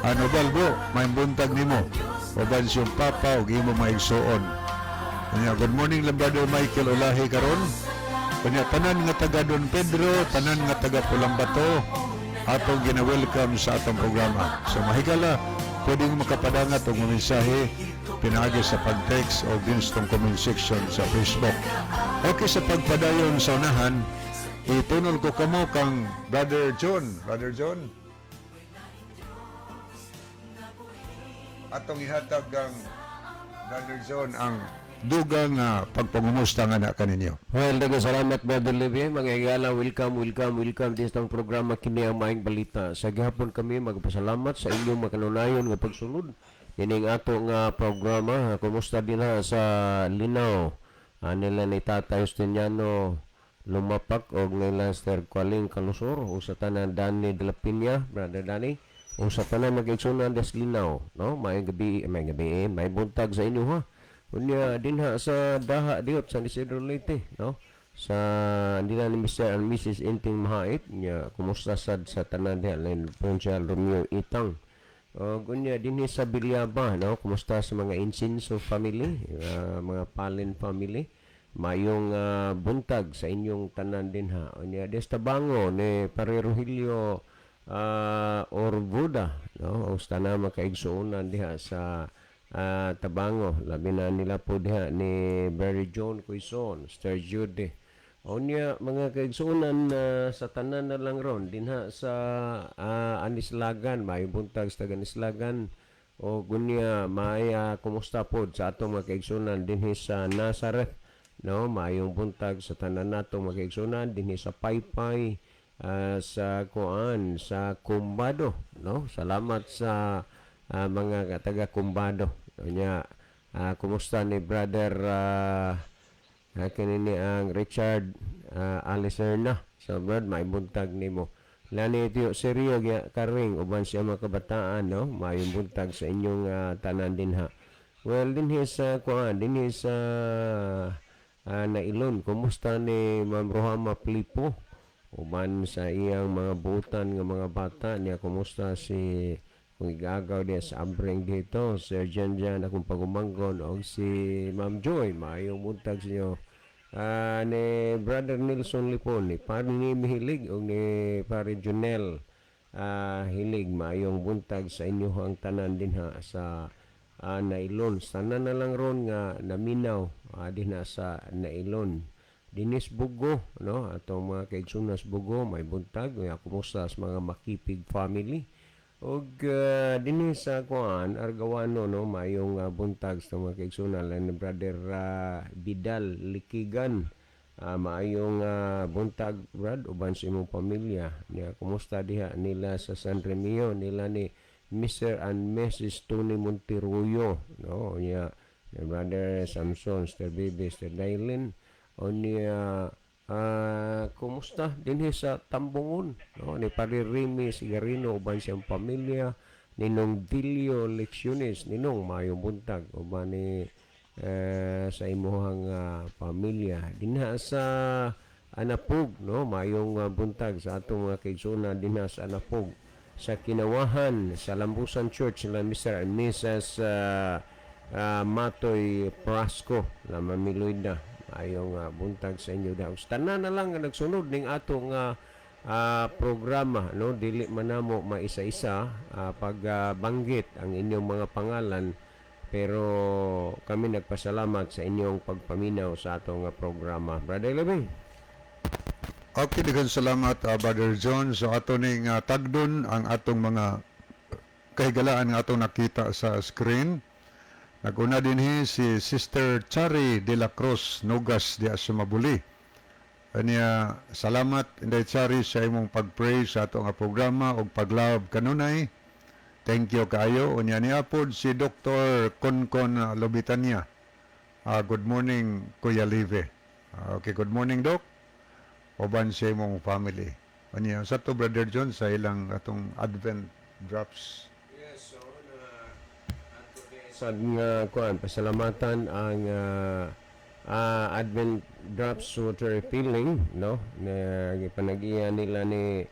Ano balbo, may buntag nimo. Uban siyang papa ug imo maigsuon. Onya good morning lang Brother Michael Olahi karon. Onya tanan nga taga Don Pedro, tanan nga taga Pulang Bato, atong gina-welcome sa atong programa. So mahigala, pwedeng makapadangat og mensahe pinaagi sa pag-text o dinstong comment section sa Facebook. Okay, sa pagpadayon sa unahan, itunol ko kamo kang Brother John. Brother John? Atong ihatag ang Brother John ang dugang pagpangumusta nga na kaninyo. Well, daghang salamat, Brother Levi. Mga higala, welcome, welcome, welcome din sa programa kini ang Maayong Balita. Sa gihapon kami magpasalamat sa inyong makanunayon nga pagsunod ining ato nga programa. Kumusta din ha sa Linaw? Nila ni Tata Justiniano Lumapak og nila Sir Kwaling Kalusor o sa tanan Danny de la Piña, Brother Danny, o sa tanan mag-igsunan des Linaw, no? May gabi, eh, may buntag sa inyo ha. Unya dinha sa Daha diot San Isidro Leyte, no? Sa dinha ni Mr. and Mrs. Inting Mahait nya kumusta sad sa tanan diha len Provincial Romeo Itang. O unya dinhi sa Bilyaba, no? Kumusta sa mga Insinso family, mga Palin family. Mayong buntag sa inyong tanan dinha. Unya des Tabango ni Pare Rogelio Orbuda, no? O sa tanan makaigsuonan diha sa Tabango, labi na nila po diha ni Barry John Quezon, Sir Jude. Unya mga kaigsuonan sa tanan na lang ron dinha sa Anislagan, maayong buntag sa taga Anislagan. O gunya may kumusta pod sa atong mga kaigsuonan dinhi sa Nazareth. no? Maayong buntag sa tanan nato mga kaigsuonan dinhi sa Paypay, sa kuan, sa Kumbado, no? Salamat sa mga taga Kumbado. Nya, kumusta ni brother kini ni ang Richard Aliserna? So brad, maayong buntag nimo. Lani Tio Serio gya karing uban siya mga kabataan, no? Maayong buntag sa inyong tanan dinha. Well, dinhi sa kuan, dinhi sa Nailon, kumusta ni Ma'am Rohama Plipo uban sa iyang mga butan nga mga bata niya? Kumusta si kung igagaw diya sa Abring dito, Sir Jan Jan, akong pagumanggon, og si Ma'am Joy, maayong buntag sa inyo. Ni Brother Nelson Lipon, ni Pare ni Mihilig og ni Pare Junel Hilig, maayong buntag sa inyo ang tanan dinha sa Nailon. Tanan na lang ron nga naminaw dinha sa Nailon. Dinis Bugo, no? Atong mga kaigsunas Bugo, may buntag. Nga kumusta sa mga Makipig family? Og dinhi sa kuan Argawano, no, mayong buntag sa mga kaigsunan ni Brother Vidal Likigan. Maayong buntag, Brad, uban sa imong pamilya. Niya, kumusta diha nila sa San Remio, nila ni Mr. and Mrs. Tony Monteruyo, no? Niya ni Brother Samson, Sir Bibi, Sir Dailin. O niya, kumusta dinhi sa Tambungon, no? Ni Pare Remy Sigarino uban siyang pamilya, Ninong Dilio Lecciones, Ninong, maayong buntag uban ni sa imuhang pamilya dinha sa Anapog, no? Maayong buntag sa atong mga kaigsoona dinha sa Anapog, sa Kinawahan, sa Lambusan Church nila Mr. and Mrs. Matoy Prasco na Mamiloyda, maayong buntag sa inyo daw. Tanan na lang nga nagsunod ning atong programa, no? Dili man namo maisa-isa pagbanggit ang inyong mga pangalan, pero kami nagpasalamat sa inyong pagpaminaw sa atong programa. Brother Levin. Okay, daghang salamat, Brother John. So ato ning tagdon ang atong mga kahigalaan nga atong nakita sa screen. Naguna dinhi si Sister Chari de la Cruz Nogas diya sa Mabuli. Anya, salamat, Inday Chari, sa imong pag-pray sa ato nga programa ug pag-love kanunay. Thank you kaayo. Unya niya pod si Dr. Konkon Lobitania. Good morning, Kuya Live. Okay, good morning, Doc. Uban sa imong family. Unya sa to, Brother John, sa ilang atong Advent Drops. Yes, so na sa nga kuan, pasalamatan ang Advent Drops Water Refilling, no, na gipanagiya nila ni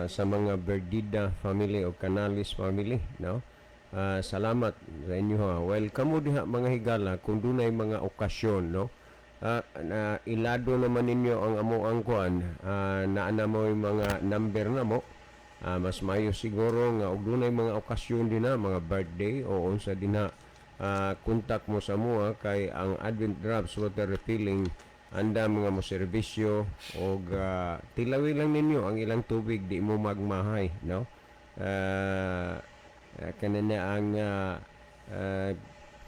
sa mga Berdida family o Canales family, no? Salamat sa inyo ha. Well, kamo diha mga higala, kung dunay mga okasyon, no, na ilado naman ninyo ang amo ang kuan, naa na mo yung mga number na mo. Mas mayo siguro nga og dunay mga okasyon din na, mga birthday o unsa din na, kontak mo sa mua kay ang Advent Drops Water Refilling andam nga mo serbisyo og tilawi lang ninyo ang ilang tubig, di mo magmahay, no? Kanina ang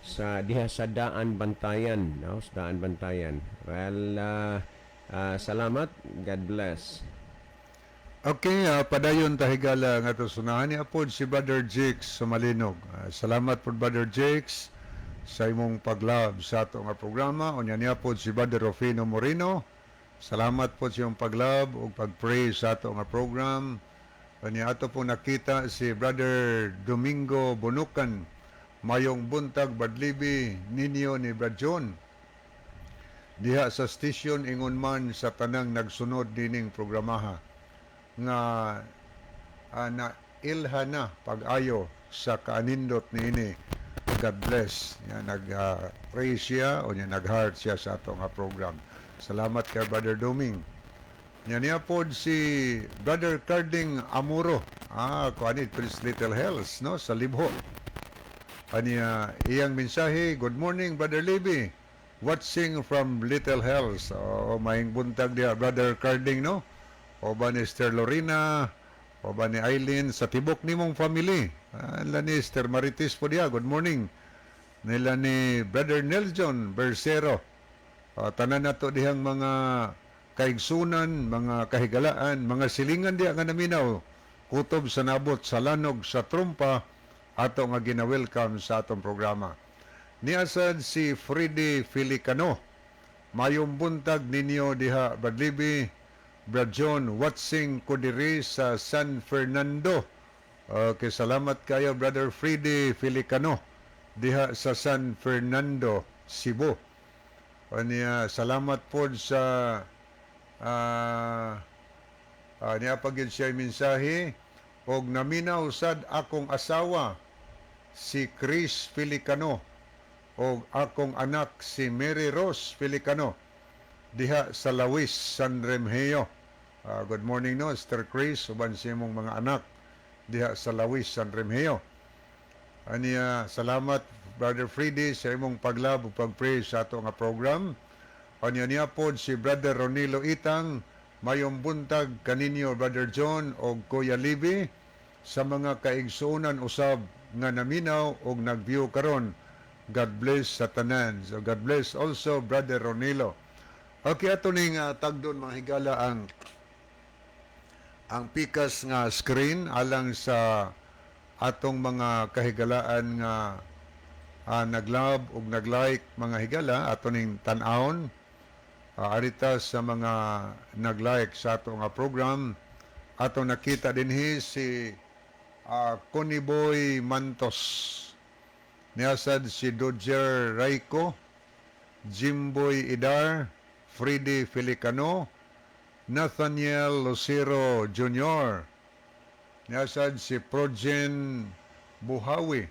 sa diha sa Daan Bantayan, no? Sa Daan Bantayan. Well, salamat. God bless. Okay, padayon ta, higala, nga to sunahan niya pod si Brother Jakes sa Malinog. Salamat pod, Brother Jakes, sa imong pag-love sa ato nga programa. Unya niya pod si Brother Rufino Moreno. Salamat pod sa imong pag-love ug pag-pray sa ato nga program. Unya ato po nakita si Brother Domingo Bonukan. Mayong buntag, Brad Libby, ninyo ni Brad John. Diha sa station, ingon man sa tanang nagsunod dining programaha nga na ilha na pag-ayo sa kaanindot niini. God bless. Ya, nag pray siya o niya nag-heart siya sa ato nga program. Salamat kay Brother Doming. Nya niya pod si Brother Carding Amuro. Kuan ni Prince Little Hells, no, sa Libho. Aniya iyang mensahe, "Good morning, Brother Libby. Watching from Little Hells." Oh, maayong buntag diha, Brother Carding, no? O ba ni Sister Lorena, o ba ni Eileen, sa tibok nimong family. Nila ni Sister Marites po diha. Good morning. Nila ni Brother Nelson Bersero. Tanan nato dihang mga kaigsunan, mga kahigalaan, mga silingan diha nga naminaw, kutob sa nabot, sa lanog, sa trumpa, ato nga gina-welcome sa atong programa. Niasad si Freddy Filicano. Mayong buntag ninyo diha, Brad Libby, Brad John, watching ko diri sa San Fernando. Okay, salamat kayo, Brother Freddy Filicano, diha sa San Fernando, Cebu. Aniya, salamat po sa niya pagid siya mensahe og naminaw sad akong asawa si Chris Filicano og akong anak si Mary Rose Filicano diha sa Lawis, San Remigio. Good morning, no, Sir Chris, uban sa imong mga anak diha sa Lawis, San Remigio. Aniya, salamat, Brother Freddy, sa imong pag-love ug pag-pray sa ato nga program. Aniya niya pod si Brother Ronilo Itang, mayong buntag kaninyo, Brother John og Kuya Libby, sa mga kaigsuonan usab nga naminaw og nag-view karon. God bless sa tanan. So God bless also, Brother Ronilo. Okay, ato ning tagdon, mga higala, ang pikas nga screen alang sa atong mga kahigalaan nga nag-love ug nag-like, mga higala, ato ning tan-awon. Arita sa mga nag-like sa ato nga program, ato nakita dinhi si Connie Boy Mantos, niasad si Dodger Rayco, Jimboy Idar, Freddy Filicano, Nathaniel Lucero Jr., niasad si Progen Buhawi,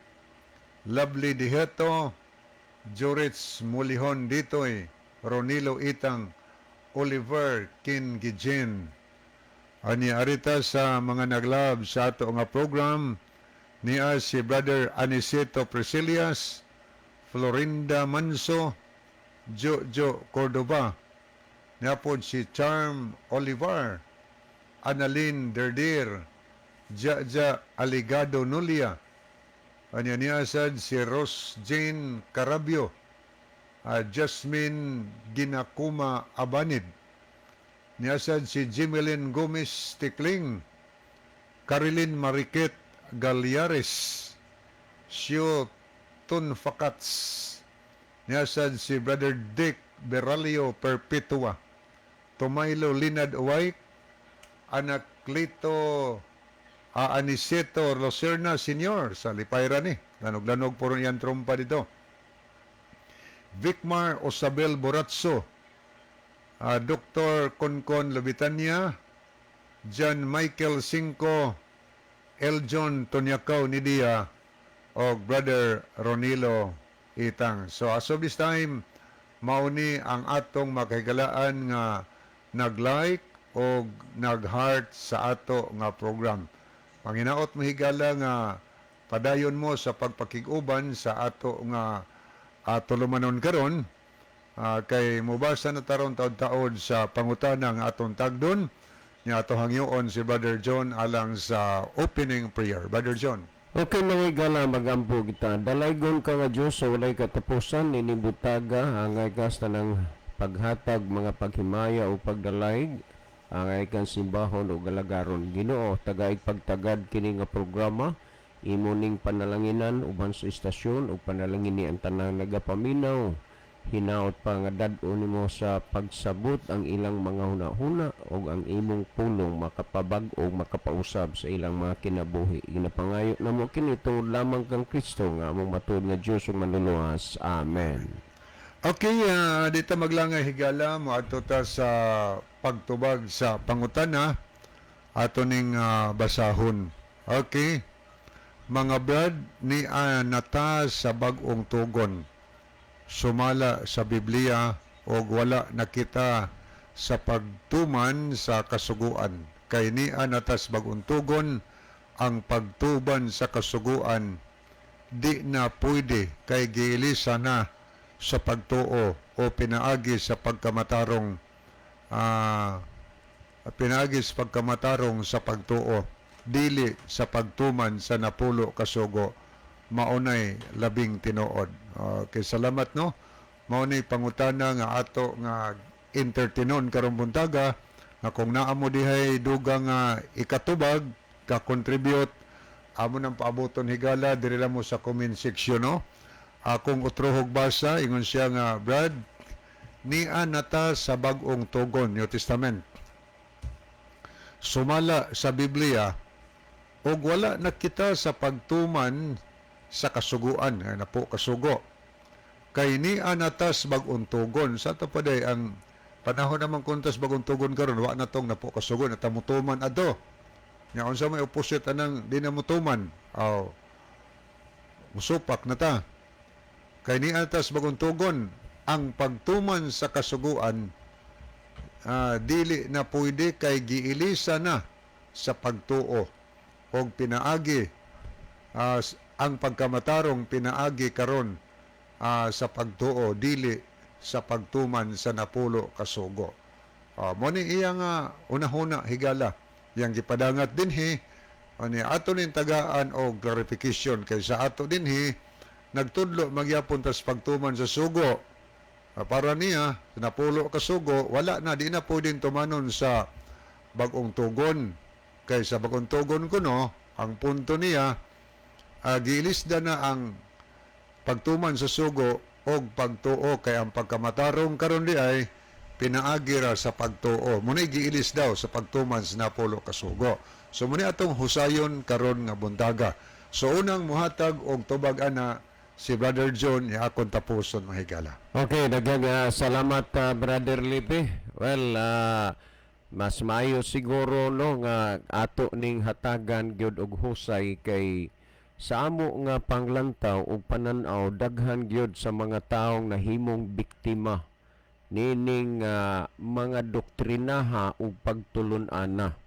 Lovely Diheto, Joritz Mulihon Ditoy, Ronilo Itang, Oliver Kingijin. Ani arita sa mga nag-love sa ato nga program, niya si Brother Aniceto Priscillas, Florinda Manso, Jojo Cordova, niya po si Charm Olivar, Annalyn Derdir, Jaja Aligado Nulia, anya niya sad si Rose Jane Carabio, Jasmine Ginakuma Abanid, niya sad si Jimelin Gomez Tikling, Carilyn Mariquet Galiares, Sio Tunfakats, niya sad si Brother Dick Beralio Perpetua, Tomaylo Linad Uway, Anaclito Aniceto Locerna Senior sa Lipayra ni. Lanog-lanog po rin yan trumpa dito. Vicmar Osabel Boratso, Dr. Concon Lubitania, John Michael Cinco, Eljon Tonyakaw Nidia, o Brother Ronilo Itang. So as of this time, mauni ang atong makahigalaan nga nag-like o nag-heart sa ato nga program. Panginaot mo, higala, nga padayon mo sa pagpakig-uban sa ato nga tulumanon karon kay mubasa na taron taod-taod sa pangutana nga atong tagdon nya ato hangyoon si Brother John alang sa opening prayer. Brother John. Okay, mga higala, magampo kita. Dalaygon ka nga Diyos sa walay katapusan, inibutaga, angay ka sa tanang paghatag, mga paghimaya o pagdalayg, angay kang simbahon o galagaron. Ginoo, tagaig pagtagad kini nga programa, imo ning panalanginan uban sa istasyon ug panalangin ni ang tanang nagapaminaw. Hinaot pa nga dad-on nimo sa pagsabot ang ilang mga hunahuna ug ang imong pulong makapabag-o, makapausab sa ilang mga kinabuhi. Ginapangayo namo kini tungod lamang kang Kristo nga among matuod nga Dios ug Manluluwas. Amen. Okay, dito maglangay, higala, moadto ta sa pagtubag sa pangutana ato ning basahon. Okay. Mga brad, ni nata sa bag-ong tugon sumala sa Biblia og wala nakita sa pagtuman sa kasuguan. Kay nia natas bag-ong tugon, ang pagtuban sa kasuguan di na pwede kay giilisa na sa pagtuo o pinaagi sa pagkamatarong pinaagi sa pagkamatarong sa pagtuo, dili sa pagtuman sa 10 kasugo. Maunay labing tinuod. Okay, salamat, no. Mao ni pangutana nga ato nga entertainon karong buntaga, nga kung naa mo dihay dugang nga ikatubag, ka-contribute, amo nang paaboton, higala, diri lang mo sa comment section, no? Akong utrohog basa, ingon siya nga, "Brad, nia nata sa Bag-ong Tugon, New Testament, sumala sa Biblia, ug wala na kita sa pagtuman sa kasuguan," ay napo kasugo, "kay nia nata sa Bag-ong Tugon." Sa ato pa day ang panahon naman kuntas Bagong Tugon karon, wa na tong napo kasugo na tamutuman ato nya. Unsa may opposite anang di na mutuman? Aw, musupak na ta. "Kay nia ta sa Bagong Tugon, ang pagtuman sa kasuguan dili na pwede kay giilisa na sa pagtuo og pinaagi ang pagkamatarong pinaagi karon sa pagtuo, dili sa pagtuman sa napulo kasugo." Mo ni iya nga unahuna, higala, yang gipadangat dinhi ani ato ning tagaan og clarification, kay sa ato dinhi nagtudlo magyapon tas pagtuman sa sugo. Para niya, napulo kasugo, wala na, di na pwedeng tumanon sa Bagong Tugon. Kay sa Bagong Tugon kuno, ang punto niya, giilisda na ang pagtuman sa sugo og pagtuo, kay ang pagkamatarong karon di ay pinaagi ra sa pagtuo. Muna giilis daw sa pagtuman sa napulo kasugo. So muna atong husayon karon nga buntaga. So unang muhatag og tubag ana si Brother John, ya akong tapuson, mahigala. Okay, daghang salamat, Brother Lipe. Well, mas maayo siguro, no, nga ato ning hatagan gyud og husay, kay sa amo nga panglantaw ug panan-aw, daghan gyud sa mga taong nahimong biktima nining mga doktrinaha ug pagtulun-ana.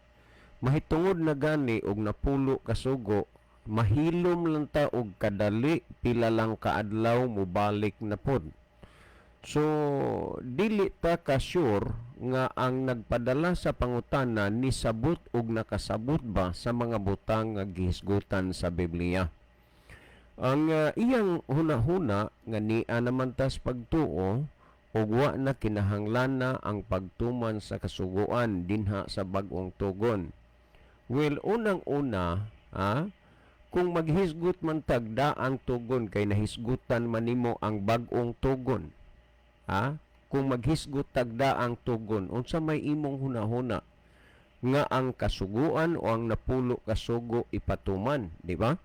Mahitungod na gani og napulo kasugo, mahilom lang ta og kadali, pila lang kaadlaw mobalik na pod. So, dili ta ka sure nga ang nagpadala sa pangutana nisabot og nakasabot ba sa mga butang nga gihisgutan sa Biblia. Ang iyang hunahuna nga nia naman tas pagtuo ug wa na kinahanglana ang pagtuman sa kasuguan dinha sa Bag-ong Tugon. Well, unang-una, kung maghisgot man tagda ang tugon, kay nahisgutan man nimo ang Bag-ong Tugon. Ha? Kung maghisgot tagda ang tugon, unsa may imong hunahuna nga ang kasuguan o ang napulo kasugo ipatuman, di ba?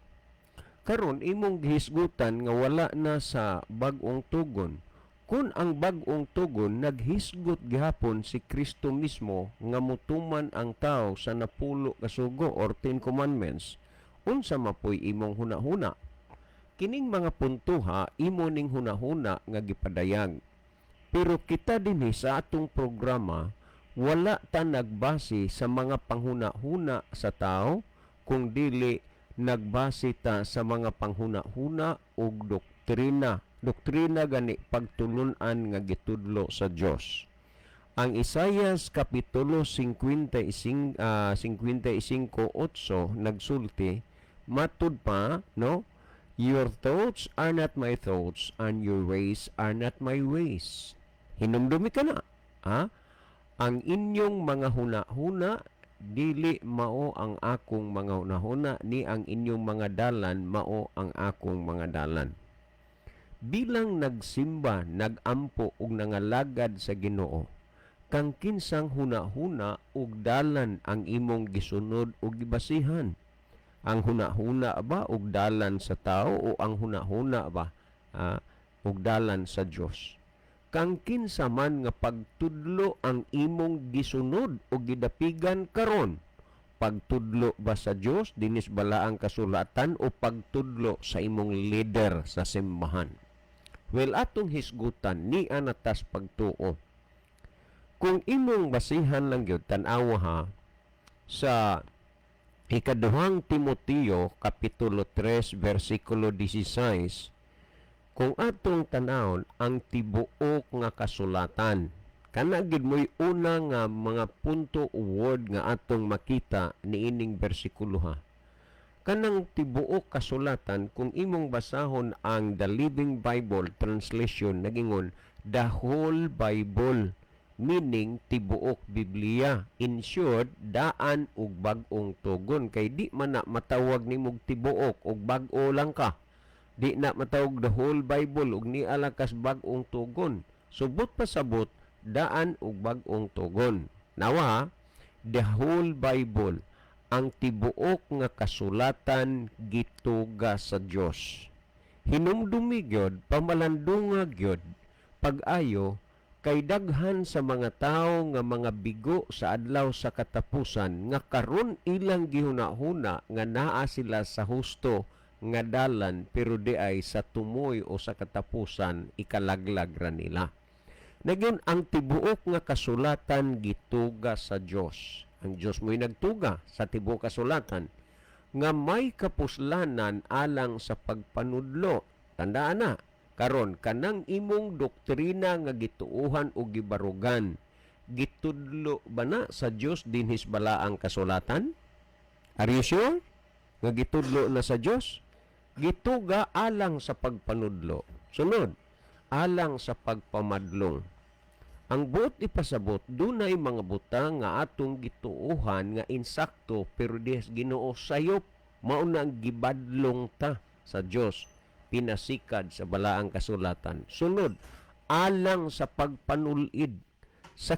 Karon imong gihisgutan nga wala na sa Bag-ong Tugon. Kung ang Bag-ong Tugon naghisgot gihapon si Kristo mismo nga mutuman ang tao sa napulo kasugo or Ten Commandments, unsa mapoy imong hunahuna? Kining mga puntuha imo ning hunahuna nga gipadayag. Pero kita dinhi sa atong programa, wala ta nagbase sa mga panghuna-huna sa tao, kung dili nagbase ta sa mga panghuna-huna ug doktrina. Doktrina gani, pagtulun-an nga gitudlo sa Dios. Ang Isayas kapitulo 55 55:8 nagsulti matud pa, no, "Your thoughts are not my thoughts and your ways are not my ways." Hinumdumi ka na, ha? Ang inyong mga huna-huna dili mao ang akong mga hunahuna, ni ang inyong mga dalan mao ang akong mga dalan. Bilang nagsimba, nagampo ug nangalagad sa Ginoo, kang kinsang huna-huna ug dalan ang imong gisunod ug gibasihan? Ang huna-huna ba ug dalan sa tao o ang huna-huna ba ug dalan sa Dios? Kang kinsa man nga pagtudlo ang imong gisunod o gidapigan karon? Pagtudlo ba sa Dios dinis balaang kasulatan o pagtudlo sa imong leader sa simbahan? Well, atong hisgutan ni anatas pagtuo. Kung imong basihan lang gyud, tan-awa ha, sa Ikaduhang Timoteo kapitulo 3 versikulo 16, kung atong tanawon ang tibuok nga kasulatan, kana gid mo'y una nga mga punto o word nga atong makita niining bersikulo ha. Kanang tibuok kasulatan, kung imong basahon ang The Living Bible Translation, nagingon The whole Bible, meaning tibuok Biblia. In short, daan ug bag-ong tugon, kay di man na matawag nimog tibuok ug bag-o lang ka. Di na matawag the whole Bible ug nia lang kas bag-ong tugon. Subot pasabot, daan ug bag-ong tugon. Nawa, the whole Bible, ang tibuok nga kasulatan, gituga sa Dios. Hinumdumi gyud, pamalandunga gyud pag-ayo, kay daghan sa mga tawo nga mga bigo sa adlaw sa katapusan nga karon ilang gihuna-huna nga naa sila sa husto nga dalan, pero di ay sa tumoy o sa katapusan ikalaglag ra nila. Nagyon ang tibuok nga kasulatan gituga sa Dios. Ang Dios mo'y nagtuga sa tibuok kasulatan nga may kapuslanan alang sa pagpanudlo. Tandaan na, karon kanang imong doktrina nga gituuhan o gibarugan, gitudlo ba na sa Dios dinhis balaang kasulatan? Are you sure nga gitudlo na sa Dios? Gituga alang sa pagpanudlo. Sunod, alang sa pagpamadlong. Ang buot ipasabot, dunay mga butang nga atong gituohan nga insakto, pero dihas Ginoo sayop. Mao na ang gibadlong ta sa Dios pinasikad sa balaang kasulatan. Sunod, alang sa pagpanulid sa